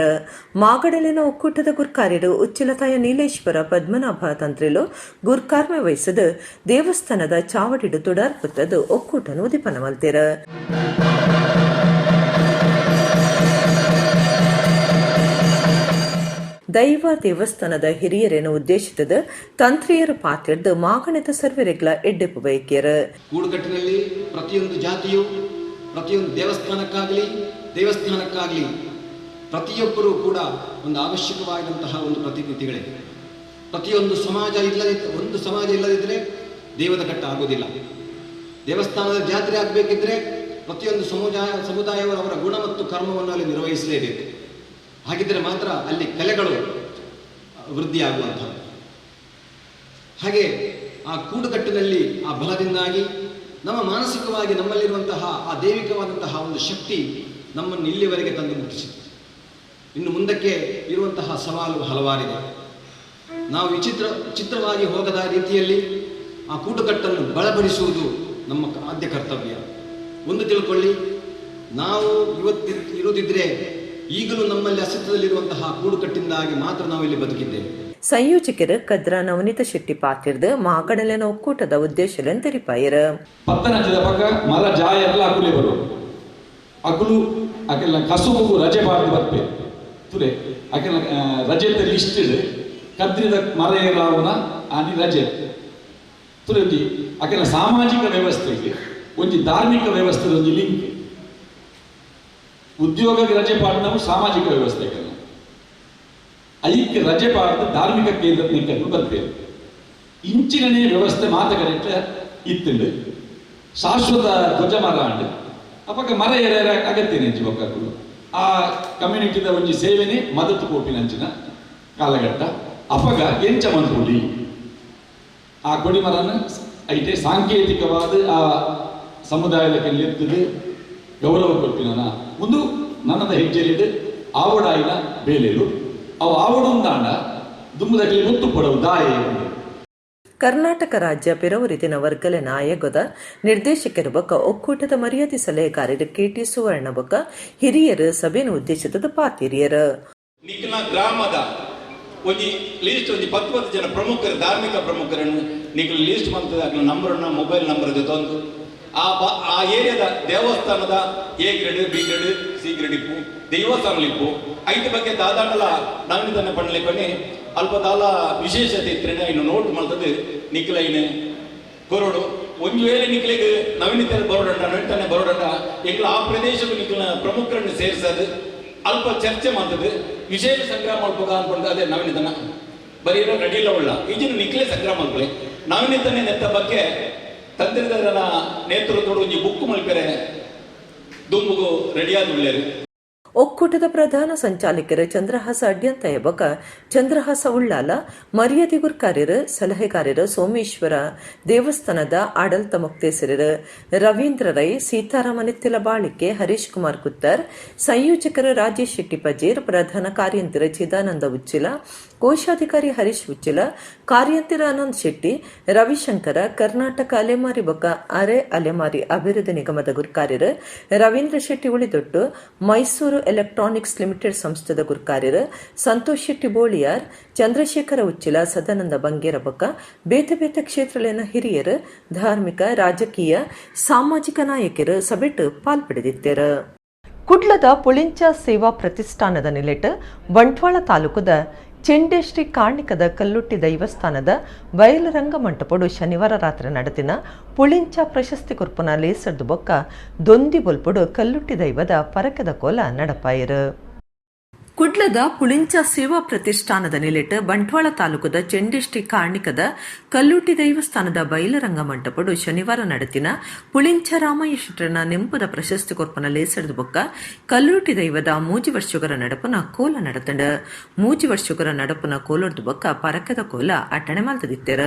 ಮಾಗಡಲಿನ ಒಕ್ಕೂಟದ ಗುರ್ಕಾರ್ಯರು ಉಚ್ಚಿಲತಾಯ ನೀಲೇಶ್ವರ ಪದ್ಮನಾಭ ತಂತ್ರಿಲು ಗುರ್ಕಾರ್ಮೆ ವಹಿಸದು ದೇವಸ್ಥಾನದ ಚಾವಡಿಡು ತುಡಾರ್ಪುತ್ತದು ಒಕ್ಕೂಟನು ಉದಿಪನ ಮಲ್ತೆರ. ದೈವ ದೇವಸ್ಥಾನದ ಹಿರಿಯರೇನು ಉದ್ದೇಶಿತದ ತಂತ್ರಿಯರು ಪಾತಿರ್ದು ಮಾಗಣದ ಸರ್ವೆರೆಗ್ಲ ಎಡ್ಡೆಪ್ಪು ಬಯಕಿಯರು. ಕೂಡುಕಟ್ಟಿನಲ್ಲಿ ಪ್ರತಿಯೊಂದು ಜಾತಿಯು ಪ್ರತಿಯೊಂದು ದೇವಸ್ಥಾನಕ್ಕಾಗಲಿ ಪ್ರತಿಯೊಬ್ಬರೂ ಕೂಡ ಒಂದು ಅವಶ್ಯಕವಾದಂತಹ ಒಂದು ಪ್ರತಿನಿಧಿಗಳೇ. ಪ್ರತಿಯೊಂದು ಸಮಾಜ ಒಂದು ಸಮಾಜ ಇಲ್ಲದಿದ್ದರೆ ದೇವದ ಕಟ್ಟ ಆಗೋದಿಲ್ಲ. ದೇವಸ್ಥಾನದ ಜಾತ್ರೆ ಆಗಬೇಕಿದ್ರೆ ಪ್ರತಿಯೊಂದು ಸಮುದಾಯವರು ಅವರ ಗುಣ ಮತ್ತು ಕರ್ಮವನ್ನು ಅಲ್ಲಿ ನಿರ್ವಹಿಸಲೇಬೇಕು. ಹಾಗಿದ್ದರೆ ಮಾತ್ರ ಅಲ್ಲಿ ಕಲೆಗಳು ವೃದ್ಧಿಯಾಗುವಂಥದ್ದು. ಹಾಗೆ ಆ ಕೂಡುಕಟ್ಟಿನಲ್ಲಿ ಆ ಬಲದಿಂದಾಗಿ ನಮ್ಮ ಮಾನಸಿಕವಾಗಿ ನಮ್ಮಲ್ಲಿರುವಂತಹ ಆ ದೈವಿಕವಾದಂತಹ ಒಂದು ಶಕ್ತಿ ನಮ್ಮನ್ನು ಇಲ್ಲಿವರೆಗೆ ತಂದು ಮುಟ್ಟಿಸಿತು. ಇನ್ನು ಮುಂದಕ್ಕೆ ಇರುವಂತಹ ಸವಾಲು ಹಲವಾರಿದೆ. ನಾವು ವಿಚಿತ್ರವಾಗಿ ಹೋಗದ ರೀತಿಯಲ್ಲಿ ಆ ಕೂಡುಕಟ್ಟನ್ನು ಬಲಪಡಿಸುವುದು ನಮ್ಮ ಆದ್ಯ ಕರ್ತವ್ಯ. ಒಂದು ತಿಳ್ಕೊಳ್ಳಿ, ನಾವು ಇವತ್ತು ಇರುವುದಿದ್ರೆ ಈಗಲೂ ನಮ್ಮಲ್ಲಿ ಅಸ್ತಿತ್ವದಲ್ಲಿರುವಂತಹ ಕೂಡುಕಟ್ಟಿಂದಾಗಿ ಮಾತ್ರ ನಾವು ಇಲ್ಲಿ ಬದುಕಿದ್ದೇವೆ. ಸಂಯೋಜಕರು ಕದ್ರ ನವನೀತ ಶೆಟ್ಟಿ ಪಾತಿರ್ದು ಮಾಗಡಲಿನ ಒಕ್ಕೂಟದ ಉದ್ದೇಶಗಳನ್ನು ತೆರಿಪಾಯರು. ಪತ್ತನಂಚದ ಪಕ್ಕ ಮರ ಜಾಯ ಎಲ್ಲ ಅಕುಲೆ ಬರು ಅಕುಲು ಅಕೆಲ್ಲ ಕಸುಬುಗು ರಜೆ ಬಾರ್ದು ಬರ್ಪೆ ತುಲೆ ಅಕೆಲ್ಲ ರಜೆತ ಲಿಸ್ಟ್ ಕದ್ರಿದ ಮರ ಏರಾವುನ ಆನಿ ರಜೆ ತುಲೆ ಒಂಜಿ ಅಕೆಲ್ಲ ಸಾಮಾಜಿಕ ವ್ಯವಸ್ಥೆಗೆ ಒಂಜಿ ಧಾರ್ಮಿಕ ವ್ಯವಸ್ಥೆ ಒಂಜಿ ಲಿಂಕ್. ಉದ್ಯೋಗಕ್ಕೆ ರಜೆ ಪಾಡ್ನವು ಸಾಮಾಜಿಕ ವ್ಯವಸ್ಥೆಗೆ ಐಕ್ಕೆ ರಜೆ ಪಾಡ್ದು ಧಾರ್ಮಿಕ ಕೇಂದ್ರ ನಿಕ್ಕನ್ನು ಬರ್ತೇವೆ. ಇಂಚಿನೇ ವ್ಯವಸ್ಥೆ ಮಾತುಕತೆ ಇತ್ತುಂಡು ಶಾಶ್ವತ ಧ್ವಜ ಮರ ಅಂಡು ಅಪಕ ಮರ ಏರ ಅಗತ್ಯನೆ ಅಂಚಿ ಬೊಕ್ಕಗಳು ಆ ಕಮ್ಯುನಿಟಿದ ಒಂಜಿ ಸೇವೆನೆ ಮದತ್ತು ಪೋಪಿನಂಚಿನ ಕಾಲಘಟ್ಟ. ಅಪಗ ಎಂಚ ಮನ್ಪುಲಿ ಆ ಕೊಡಿಮರನ ಐಟೆ ಸಾಂಕೇತಿಕವಾದ ಆ ಸಮುದಾಯದ ಕೆಲ್ಲೆತ್ತದು ಗೌರವ ಕೊಡ್ಪಿನ ಒಂದು ನನ್ನದ ಹೆಜ್ಜೆಲಿಡು ಆವಡಾಯಿನ ಬೇಲೆಲು ಅವು ಆವಡು ಉಂದಾಂಡ ದುಮ್ಮದಕ್ಕೆ ಗೊತ್ತು ಪಡವು ದಾಯೆ. ಕರ್ನಾಟಕ ರಾಜ್ಯ ಪಿರವರಿದಿನ ವರ್ಗಲೆ ನಾಯಕದ ನಿರ್ದೇಶಕರು ಬೊಕ್ಕ ಒಕ್ಕೂಟದ ಮರ್ಯಾದೆ ಸಲಹೆಗಾರರು ಕೆಟಿ ಸುವರ್ಣ ಬೊಕ್ಕ ಹಿರಿಯರು ಸಭೆಯನ್ನು ಉದ್ದೇಶಿತದ ಪಾತಿರಿಯರು. ನಿಖಿಲ ಗ್ರಾಮದ ಒಂಜಿ ಲೀಸ್ಟ್ ಒಂಜಿ 10 ಜನ ಪ್ರಮುಖರು ಧಾರ್ಮಿಕ ಪ್ರಮುಖರನ್ನು ನಿಖಿಲ ಲೀಸ್ಟ್ ಮಂತದ ನಂಬರನ್ನ ಮೊಬೈಲ್ ನಂಬರ್ ಜೊತೆ ಆ ಏರಿಯಾದ ದೇವಸ್ಥಾನದ A grade B grade C grade ಇಪ್ಪು ದೇವಸ್ಥಾನ ಇಪ್ಪು ಐದು ಬಗ್ಗೆ ದಾದಾಂಡಲ ನವನಿತನ ಪಣ್ಣಲಿಪ್ಪನಿ ಅಲ್ಪ ದಾಲ ವಿಶೇಷತೆ ಇತ್ತರೆ ಇನ್ನು ನೋಟ್ ಮಾಡ್ತದೆ ನಿಖಿಲ ಇನ್ನು ಕೊರೋಡು ಒಂದು ವೇಳೆ ನಿಖಲಿಗೆ ನವೀನಿತನ ಬರೋಡಂಡ ನವೀನಿತನ ಬರೋಡಂಡ ಎಂಗ್ಲ ಆ ಪ್ರದೇಶಕ್ಕೂ ನಿಖಿಲ ಪ್ರಮುಖರನ್ನು ಸೇರಿಸೋದು ಅಲ್ಪ ಚರ್ಚೆ ಮಾಡ್ತದೆ ವಿಶೇಷ ಸಂಗ್ರಹ ಮಾಡ್ಬೋದ ಅನ್ಕೊಂಡು ಅದೇ ನವೀನಿತನ ಬರೀ ರೆಡಿ ಇಲ್ಲ ಉಳ್ಳ ಈಜಿನ ನಿಖಿಲೇ ಸಂಗ್ರಹ ಮಾಡ್ಕೊಳ್ಳಿ ನವೀನಿತನ ನೆತ್ತ ಬಗ್ಗೆ ತಂತ್ರಿದರ ನೇತೃತ್ವದ ಒಂಜಿ ಬುಕ್ ಮಲ್ಪೆರೆ ದುಂಬುಗು ರೆಡಿಯಾದ ಉಳ್ಳೇರು. ಒಕ್ಕೂಟದ ಪ್ರಧಾನ ಸಂಚಾಲಕರು ಚಂದ್ರಹಾಸ ಅಡ್ಯಂತಯ ಬೊಕ ಚಂದ್ರಹಾಸ ಉಳ್ಳಾಲ, ಮರ್ಯಾದೆ ಗುರ್ಕಾರ್ಯರು ಸಲಹೆಗಾರರು ಸೋಮೇಶ್ವರ ದೇವಸ್ಥಾನದ ಆಡಳಿತ ಮೊಕ್ತೇಸರರು ರವೀಂದ್ರ ರೈ, ಸೀತಾರಾಮ ನಿತ್ತಿಲ ಬಾಳಿಕೆ, ಹರೀಶ್ ಕುಮಾರ್ ಕುತ್ತರ್, ಸಂಯೋಜಕರು ರಾಜೇಶ್ ಶೆಟ್ಟಿ ಪಜೀರ್, ಪ್ರಧಾನ ಕಾರ್ಯಂತಿರ ಚಿದಾನಂದ ಉಚ್ಚಿಲ, ಕೋಶಾಧಿಕಾರಿ ಹರೀಶ್ ಉಚ್ಚಿಲ, ಕಾರ್ಯಂತಿರ ಆನಂದ್ ಶೆಟ್ಟಿ, ರವಿಶಂಕರ, ಕರ್ನಾಟಕ ಅಲೆಮಾರಿ ಬೊಕ ಅರೆ ಅಲೆಮಾರಿ ಅಭಿವೃದ್ಧಿ ನಿಗಮದ ಗುರ್ಕಾರ್ಯರು ರವೀಂದ್ರ ಶೆಟ್ಟಿ ಉಳಿದೊಟ್ಟು, ಮೈಸೂರು Electronics limited ಸಂಸ್ಥೆದ ಗುರ್ಕಾರ್ಯರು ಸಂತೋಷ್ ಶೆಟ್ಟಿ ಬೋಳಿಯಾರ್, ಚಂದ್ರಶೇಖರ ಉಚ್ಚಿಲ, ಸದಾನಂದ ಬಂಗೇರ ಬೊಕ್ಕ ಬೇತೆ ಬೇತೆ ಕ್ಷೇತ್ರಲೆನ ಹಿರಿಯರು, ಧಾರ್ಮಿಕ, ರಾಜಕೀಯ, ಸಾಮಾಜಿಕ ನಾಯಕರು ಸಭೆಟ್ ಪಾಲ್ಪಡೆದಿತ್ತೆರ್. ಕುಡ್ಲದ ಪುಳಿಂಚ ಸೇವಾ ಪ್ರತಿಷ್ಠಾನದ ನಿಲೆಟ್ ಬಂಟ್ವಾಳ ತಾಲೂಕುದ ಚೆಂಡೆ ಶ್ರೀ ಕಾರ್ಣಿಕದ ಕಲ್ಲುಟ್ಟಿ ದೈವಸ್ಥಾನದ ಬಯಲರಂಗ ಮಂಟಪಡು ಶನಿವಾರ ರಾತ್ರಿ ನಡೆದಿನ ಪುಳಿಂಚ ಪ್ರಶಸ್ತಿ ಕೊರ್ಪುನ ಲೇಸರ್ದು ಬೊಕ್ಕ ದೊಂದಿ ಬೊಲ್ಪುಡು ಕಲ್ಲುಟ್ಟಿ ದೈವದ ಪರಕದ ಕೋಲ ನಡಪಾಯಿರು. ಕುಡ್ಲದ ಪುಳಿಂಚ ಸೇವಾ ಪ್ರತಿಷ್ಠಾನದ ನಿಲೆಟ್ ಬಂಟ್ವಾಳ ತಾಲೂಕುದ ಚೆಂಡೆಶ್ರೀ ಕಾರ್ಣಿಕದ ಕಲ್ಲುಟ್ಟಿ ದೈವಸ್ಥಾನದ ಬಯಲರಂಗ ಮಂಟಪಡು ಶನಿವಾರ ನಡೆತಿನ ಪುಳಿಂಚ ರಾಮಯ್ಯ ಶೆಟ್ಟರ್ನ ನೆಂಪುದ ಪ್ರಶಸ್ತಿ ಕೊರ್ಪುನ ಲೇಸರ್ದು ಬೊಕ್ಕ ಕಲ್ಲುಟ್ಟಿ ದೈವದ ಮೂಜಿ ವರ್ಷಗರ ನಡಪುನ ಕೋಲ ನಡತಂಡ. ಮೂಜಿ ವರ್ಷಗರ ನಡಪುನ ಕೋಲೊರ್ದು ಬೊಕ್ಕ ಪರಕದ ಕೋಲ ಅಟ್ಟಣೆ ಮಲ್ತದಿತ್ತೆರ್.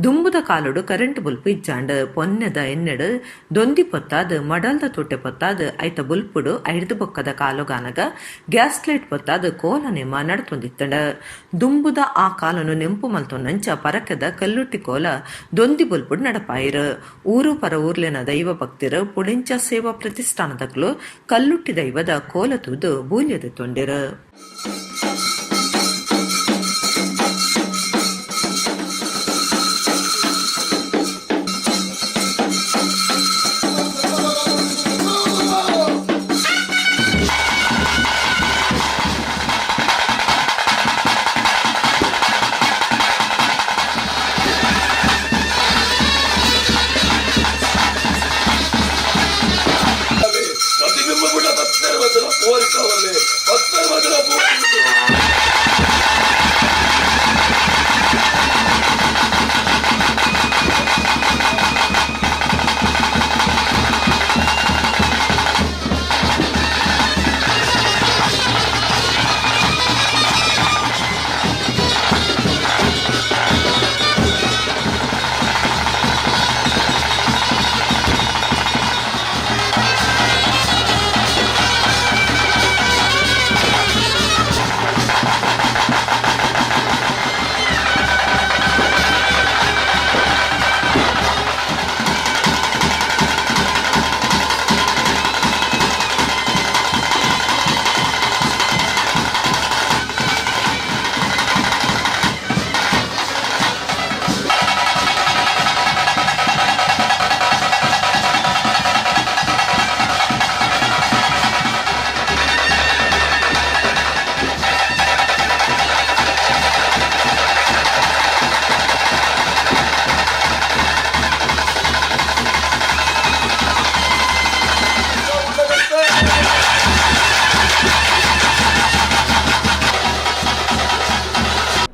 ದುಂಬುದ ಕಾಲೊಡು ಕರೆಂಟ್ ಬೊಲ್ಪು ಇಜ್ಜಾಂಡ್. ಪೊನ್ನೆದ ಎನ್ನೆಡ್ ದೊಂದಿ ಪೊತ್ತಾದ್, ಮಡಲ್ದ ತೋಟೆ ಪೊತ್ತಾದ್, ಐತ ಬೊಲ್ಪುಡು ಐಡ್ದ್ ಬೊಕ್ಕದ ಕಾಲೊಗಾನಗ ಗ್ಯಾಸ್ ಲೈಟ್ ಪೊತ್ತಾದ್ ಕೋಲ ನೇಮ ನಡತೊಂದಿತ್ತಂಡ. ದುಂಬುದ ಆ ಕಾಲನು ನೆಂಪು ಮಲ್ತೊಂದಂಚ ಪರಕದ ಕಲ್ಲುಟ್ಟಿ ಕೋಲ ದೊಂದಿ ಬೊಲ್ಪುಡು ನಡಪಾಯಿರು. ಊರು ಪರ ಊರ್ಲೆನ ದೈವ ಭಕ್ತಿರು, ಪುಳಿಂಚ ಸೇವಾ ಪ್ರತಿಷ್ಠಾನದಕ್ಲು ಕಲ್ಲುಟ್ಟಿ ದೈವದ ಕೋಲ ತೂದು ಬೂಲ್ಯದೆತ್ತೊಂಡೆರ್.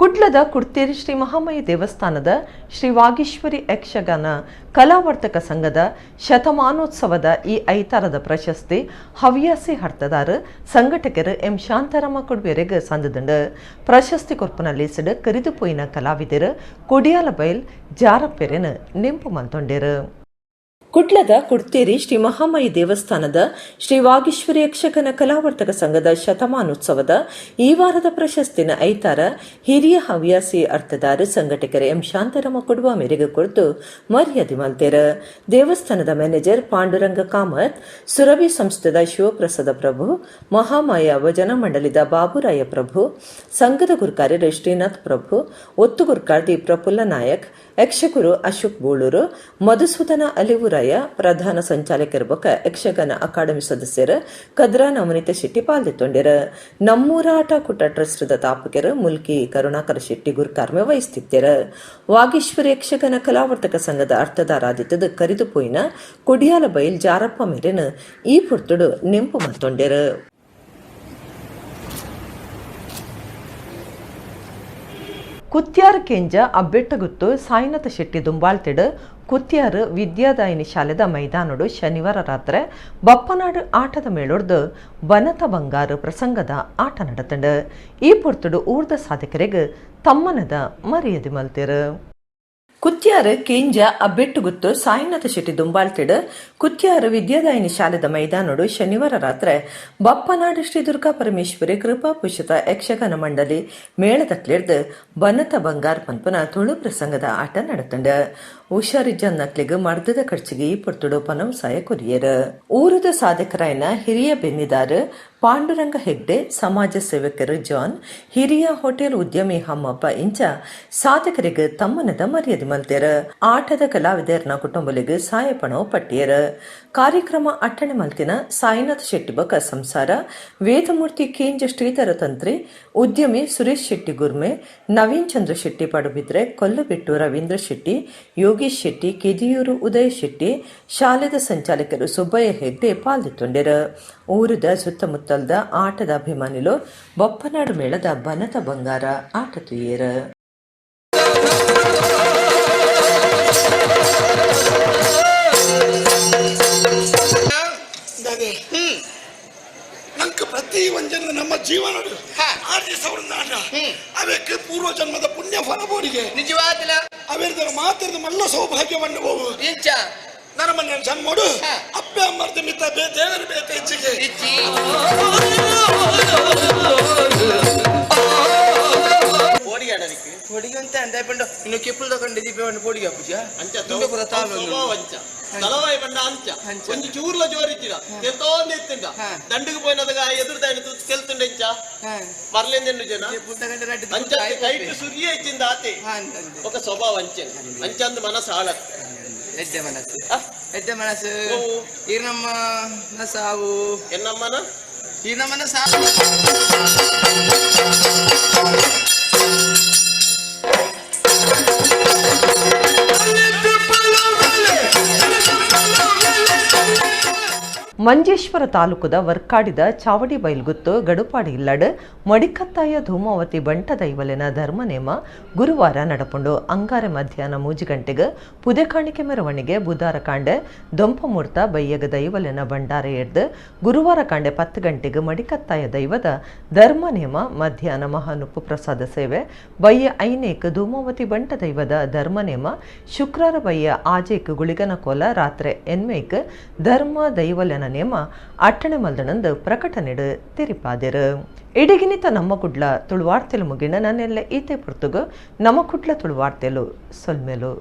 ಕುಡ್ಲದ ಕುಡ್ತೇರಿ ಶ್ರೀ ಮಹಾಮಯಿ ದೇವಸ್ಥಾನದ ಶ್ರೀ ವಾಗೀಶ್ವರಿ ಯಕ್ಷಗಾನ ಕಲಾವರ್ತಕ ಸಂಘದ ಶತಮಾನೋತ್ಸವದ ಈ ಐತಾರದ ಪ್ರಶಸ್ತಿ ಹವ್ಯಾಸಿ ಹರ್ತದಾರ ಸಂಘಟಕರು ಎಂ ಶಾಂತಾರಾಮ ಕೊಡ್ಬೇರೆಗ್ ಸಂದದಂಡು. ಪ್ರಶಸ್ತಿ ಕೊರ್ಪುನ ಲೇಸಡ್ ಕರಿದು ಪೋಯಿನ ಕಲಾವಿದರು ಕೊಡಿಯಾಲ ಬೈಲ್ ಜಾರಪ್ಪೆರೆನ್ ನೆಂಪು ಮಲ್ತೊಂಡೆರು. ಕುಡ್ಲದ ಕುಡ್ತೇರಿ ಶ್ರೀ ಮಹಾಮಯಿ ದೇವಸ್ಥಾನದ ಶ್ರೀ ವಾಗೀಶ್ವರಿ ಯಕ್ಷಗಾನ ಕಲಾವರ್ತಕ ಸಂಘದ ಶತಮಾನೋತ್ಸವದ ಈ ವಾರದ ಪ್ರಶಸ್ತಿನ ಐತಾರ ಹಿರಿಯ ಹವ್ಯಾಸಿ ಅರ್ಥದಾರ ಸಂಘಟಕರ ಎಂ ಶಾಂತಾರಾಮ ಕೊಡುವ ಮೇರೆಗೆ ಕೊಡ್ತು ಮರ್ಯಾದೆ ಮಲ್ತೇರ. ದೇವಸ್ಥಾನದ ಮ್ಯಾನೇಜರ್ ಪಾಂಡುರಂಗ ಕಾಮತ್, ಸುರಭಿ ಸಂಸ್ಥೆದ ಶಿವಪ್ರಸಾದ ಪ್ರಭು, ಮಹಾಮಾಯ ಭಜನಾ ಮಂಡಳಿದ ಬಾಬುರಾಯ ಪ್ರಭು, ಸಂಘದ ಗುರುಕಾರ್ಯರು ಶ್ರೀನಾಥ್ ಪ್ರಭು, ಒತ್ತು ಗುರುಕಾರ್ದಿ ಪ್ರಫುಲ್ಲ ನಾಯಕ್, ಯಕ್ಷಗುರು ಅಶೋಕ್ ಬೋಳೂರು, ಮಧುಸೂದನ ಅಲಿವುರಾಯ, ಪ್ರಧಾನ ಸಂಚಾಲಕರು ಬೊಕ್ಕ ಯಕ್ಷಗಾನ ಅಕಾಡೆಮಿ ಸದಸ್ಯರು ಕದ್ರಾ ನವನೀತ ಶೆಟ್ಟಿ ಪಾಲ್ದೆತ್ತೊಂಡೆರ್. ನಮ್ಮೂರ ಆಟ ಕೂಟ ಟ್ರಸ್ಟ್ ತಾಪಕರು ಮುಲ್ಕಿ ಕರುಣಾಕರ ಶೆಟ್ಟಿ ಗುರುಕಾರ್ಮೆ ವಹಿಸುತ್ತಿದ್ದರು. ವಾಗೀಶ್ವರಿ ಯಕ್ಷಗಾನ ಕಲಾವರ್ತಕ ಸಂಘದ ಅರ್ಥದಾರಾದಿತ್ತದ ಕರಿದು ಪೋಯಿನ ಕೊಡಿಯಾಲ ಬೈಲ್ ಜಾರಪ್ಪ ಮೇರೆನ ಈ ಪುರ್ತುಡು ನೆಂಪು ಮಲ್ತೊಂಡೆರ್. ಕುತ್ಯಾರ್ ಕೆಂಜ ಅಬ್ಬೆಟ್ಟಗುತ್ತು ಸಾಯಿನಾಥ ಶೆಟ್ಟಿ ದುಂಬಾಳ್ತಿಡು ಕುತ್ಯಾರು ವಿದ್ಯಾದಾಯಿನಿ ಶಾಲೆದ ಮೈದಾನಡು ಶನಿವಾರ ರಾತ್ರಿ ಬಪ್ಪನಾಡು ಆಟದ ಮೇಳೊಡ್ದು ಬನತ ಬಂಗಾರು ಪ್ರಸಂಗದ ಆಟ ನಡತಂಡು. ಈ ಪೊರ್ತುಡು ಊರ್ದ ಸಾಧಕರಿಗೆ ತಮ್ಮನದ ಮರ್ಯಾದೆ ಮಲ್ತಿರು. ಕುತ್ಯಾರು ಕೇಂಜ ಅಬ್ಬೆಟ್ಟುಗುತ್ತು ಸಾಯಿನಾಥ ಶೆಟ್ಟಿ ದುಂಬಾಳ್ತಿಡು ಕುತ್ಯಾರು ವಿದ್ಯಾದಾಯಿನಿ ಶಾಲೆದ ಮೈದಾನಡು ಶನಿವಾರ ರಾತ್ರಿ ಬಪ್ಪನಾಡು ಶ್ರೀ ದುರ್ಗಾ ಪರಮೇಶ್ವರಿ ಕೃಪಾ ಪುಷಿತ ಯಕ್ಷಗಾನ ಮಂಡಳಿ ಮೇಳದಕ್ಲಿಡ್ದು ಬನತ ಬಂಗಾರ್ ಪನ್ಪುನ ತುಳು ಪ್ರಸಂಗದ ಆಟ ನಡತಂಡು. ಹುಷಾರಿಜ್ಜನ್ನಕ್ಲೆಗ್ ಮರ್ದದ ಖರ್ಚಿಗೆ ಈ ಪೊರ್ತುಡು ಪನವು ಸಾಯ ಕೊರಿಯೆರ್. ಊರುದ ಸಾಧಕರಾಯಿನ ಹಿರಿಯ ಬೆನ್ನಿದಾರ್ ಪಾಂಡುರಂಗ ಹೆಗ್ಡೆ, ಸಮಾಜ ಸೇವಕರು ಜಾನ್, ಹಿರಿಯ ಹೋಟೆಲ್ ಉದ್ಯಮಿ ಹಮ್ಮಪ್ಪ ಇಂಚ ಸಾಧಕರಿಗೆ ತಮ್ಮನದ ಮರ್ಯಾದೆ ಮಲ್ತೆರ್. ಆಟದ ಕಲಾವಿದರ್ನ ಕುಟುಂಬಲಿಗೆ ಸಾಯ ಪಣವು ಪಟ್ಟಿಯರ್. ಕಾರ್ಯಕ್ರಮ ಅಟ್ಟಣೆ ಮಲ್ತಿನ ಸಾಯಿನಾಥ್ ಶೆಟ್ಟಿ ಬೊಕ ಸಂಸಾರ, ವೇದಮೂರ್ತಿ ಕೇಂಜ ಶ್ರೀಧರ ತಂತ್ರಿ, ಉದ್ಯಮಿ ಸುರೇಶ್ ಶೆಟ್ಟಿ ಗುರ್ಮೆ, ನವೀನ್ ಚಂದ್ರ ಶೆಟ್ಟಿ ಪಡುಬಿದ್ರೆ, ಕೊಲ್ಲಬೆಟ್ಟು ರವೀಂದ್ರ ಶೆಟ್ಟಿ, ಯೋಗೀಶ್ ಶೆಟ್ಟಿ, ಕೆದಿಯೂರು ಉದಯ ಶೆಟ್ಟಿ, ಶಾಲೆದ ಸಂಚಾಲಕರು ಸುಬ್ಬಯ್ಯ ಹೆಗ್ಡೆ ಪಾಲ್ದಿತ್ತುಂಡೆರ್. ಊರುದ ಸುತ್ತಮುತ್ತಲ್ದ ಆಟದ ಅಭಿಮಾನಿಲು ಬೊಪ್ಪನಾಡು ಮೇಳದ ಬನತ ಬಂಗಾರ ಆಟ ತುಯ್ಯೆರ್. ನಂಗೆ ಪ್ರತಿ ಒಂಜನ ನಮ್ಮ ಜೀವನ ಅದಕ್ಕೆ ಪೂರ್ವ ಜನ್ಮದ ಪುಣ್ಯ ಫಲ ಬೋಡಿಗೆ ನಿಜವಾದಲ ಅವೆರ್ದರ ಮಾತಿರದ ಮಲ್ಲ ಸೌಭಾಗ್ಯವನ್ನು ಹೋಗು ಇಂಚ ನನ್ನ ಮನೆ ಜನ್ಮೋಡು ಅಪ್ಪೆ ಅಮ್ಮರ್ದ ಮಿತ್ತ ಬೇ ದೇವರ ಬೇತ ಹೆಚ್ಚಿಗೆ ಪೋಡಿಗೆ ಆಡಲಿಕ್ಕೆ ಪೋಡಿಗೆ ಅಂತ ಅಂದ ಪಂಡ ಇನ್ನು ಕೆಪ್ಪುಲ್ ತಗೊಂಡು ದೀಪ ಪಂಡ ಪೋಡಿಗೆ ಪೂಜ ಅಂಚ ತುಂಬೆ ಪೂರ ತಾಳು ಸ್ವಭಾವ ಅಂಚ ತಲವಾಯಿ ಪಂಡ ಅಂಚ ಒಂಜಿ ಚೂರ್ಲ ಜೋರಿಚ್ಚಿಡ ತೆಲ್ತೋಂದು ಇತ್ತುಂಡ ದಂಡಿಗೆ ಪೋಯಿನದಾಗ ಎದುರು ತೆಲ್ತುಂಡ ಇಂಚ ಮರ್ಲೆಂದೆಂಡು ಜನ ಅಂಚ ಕೈಟ್ ಸುರಿಯೇ ಇಚ್ಚಿಂದ ಆತೆ ఒక ಸ್ವಭಾವ ಅಂಚೆ ಅಂಚಂದು ಮನಸ್ಸು ಹಾಳತ್ತೆ ಎಡ್ಡೆ ಮನಸ್ಸು ಎಡ್ಡೆ ಮನಸ್ಸು ಈರ್ನಮ್ಮ ಸಾವು ಎನ್ನಮ್ಮನ ಈರ್ನಮ್ಮನ ಸಾವು. ಮಂಜೇಶ್ವರ ತಾಲೂಕುದ ವರ್ಕಾಡಿದ ಚಾವಡಿ ಬೈಲ್ಗುತ್ತು ಗಡುಪಾಡಿ ಇಲ್ಲಡ್ ಮಡಿಕತ್ತಾಯ ಧೂಮಾವತಿ ಬಂಟ ದೈವಲೆನ ಧರ್ಮನೇಮ ಗುರುವಾರ ನಡಪುಂಡು. ಅಂಗಾರೆ ಮಧ್ಯಾಹ್ನ 3 ಗಂಟೆಗೆ ಪುದೆಕಾಣಿಕೆ ಮೆರವಣಿಗೆ, ಬುಧಾರ ಕಾಂಡೆ ದೊಂಪಮೂರ್ತ ಬಯ್ಯಗ ದೈವಲೆನ ಭಂಡಾರ ಎಡ್ದು ಗುರುವಾರ ಕಾಂಡೆ 10 ಗಂಟೆಗೆ ಮಡಿಕತ್ತಾಯ ದೈವದ ಧರ್ಮನೇಮ, ಮಧ್ಯಾಹ್ನ ಮಹಾನುಪ್ಪು ಪ್ರಸಾದ ಸೇವೆ, ಬಯ್ಯ 5ಕ್ಕೆ ಧೂಮಾವತಿ ಬಂಟ ದೈವದ ಧರ್ಮನೇಮ, ಶುಕ್ರಾರ ಬಯ್ಯ ಆಜೇಕ್ ಗುಳಿಗನ ಕೋಲ, ರಾತ್ರಿ 8ಕ್ಕೆ ಧರ್ಮ ದೈವಲೆನ ನೇಮ ಅಟ್ಟಣೆ ಮಲ್ದಣಂದು ಪ್ರಕಟಣೆಡು ತೆರಿಪಾದೆರು. ಇಡಗಿನಿತ ನಮ್ಮ ಕುಡ್ಲ ತುಳುವಾರ್ತೆಲು ಮುಗಿಣ ನನ್ನೆಲ್ಲ ಈತೆ ಪುರ್ತುಗು ನಮ್ಮ ಕುಡ್ಲ ತುಳುವಾರ್ತೆಲು ಸೊಲ್ಮೆಲು.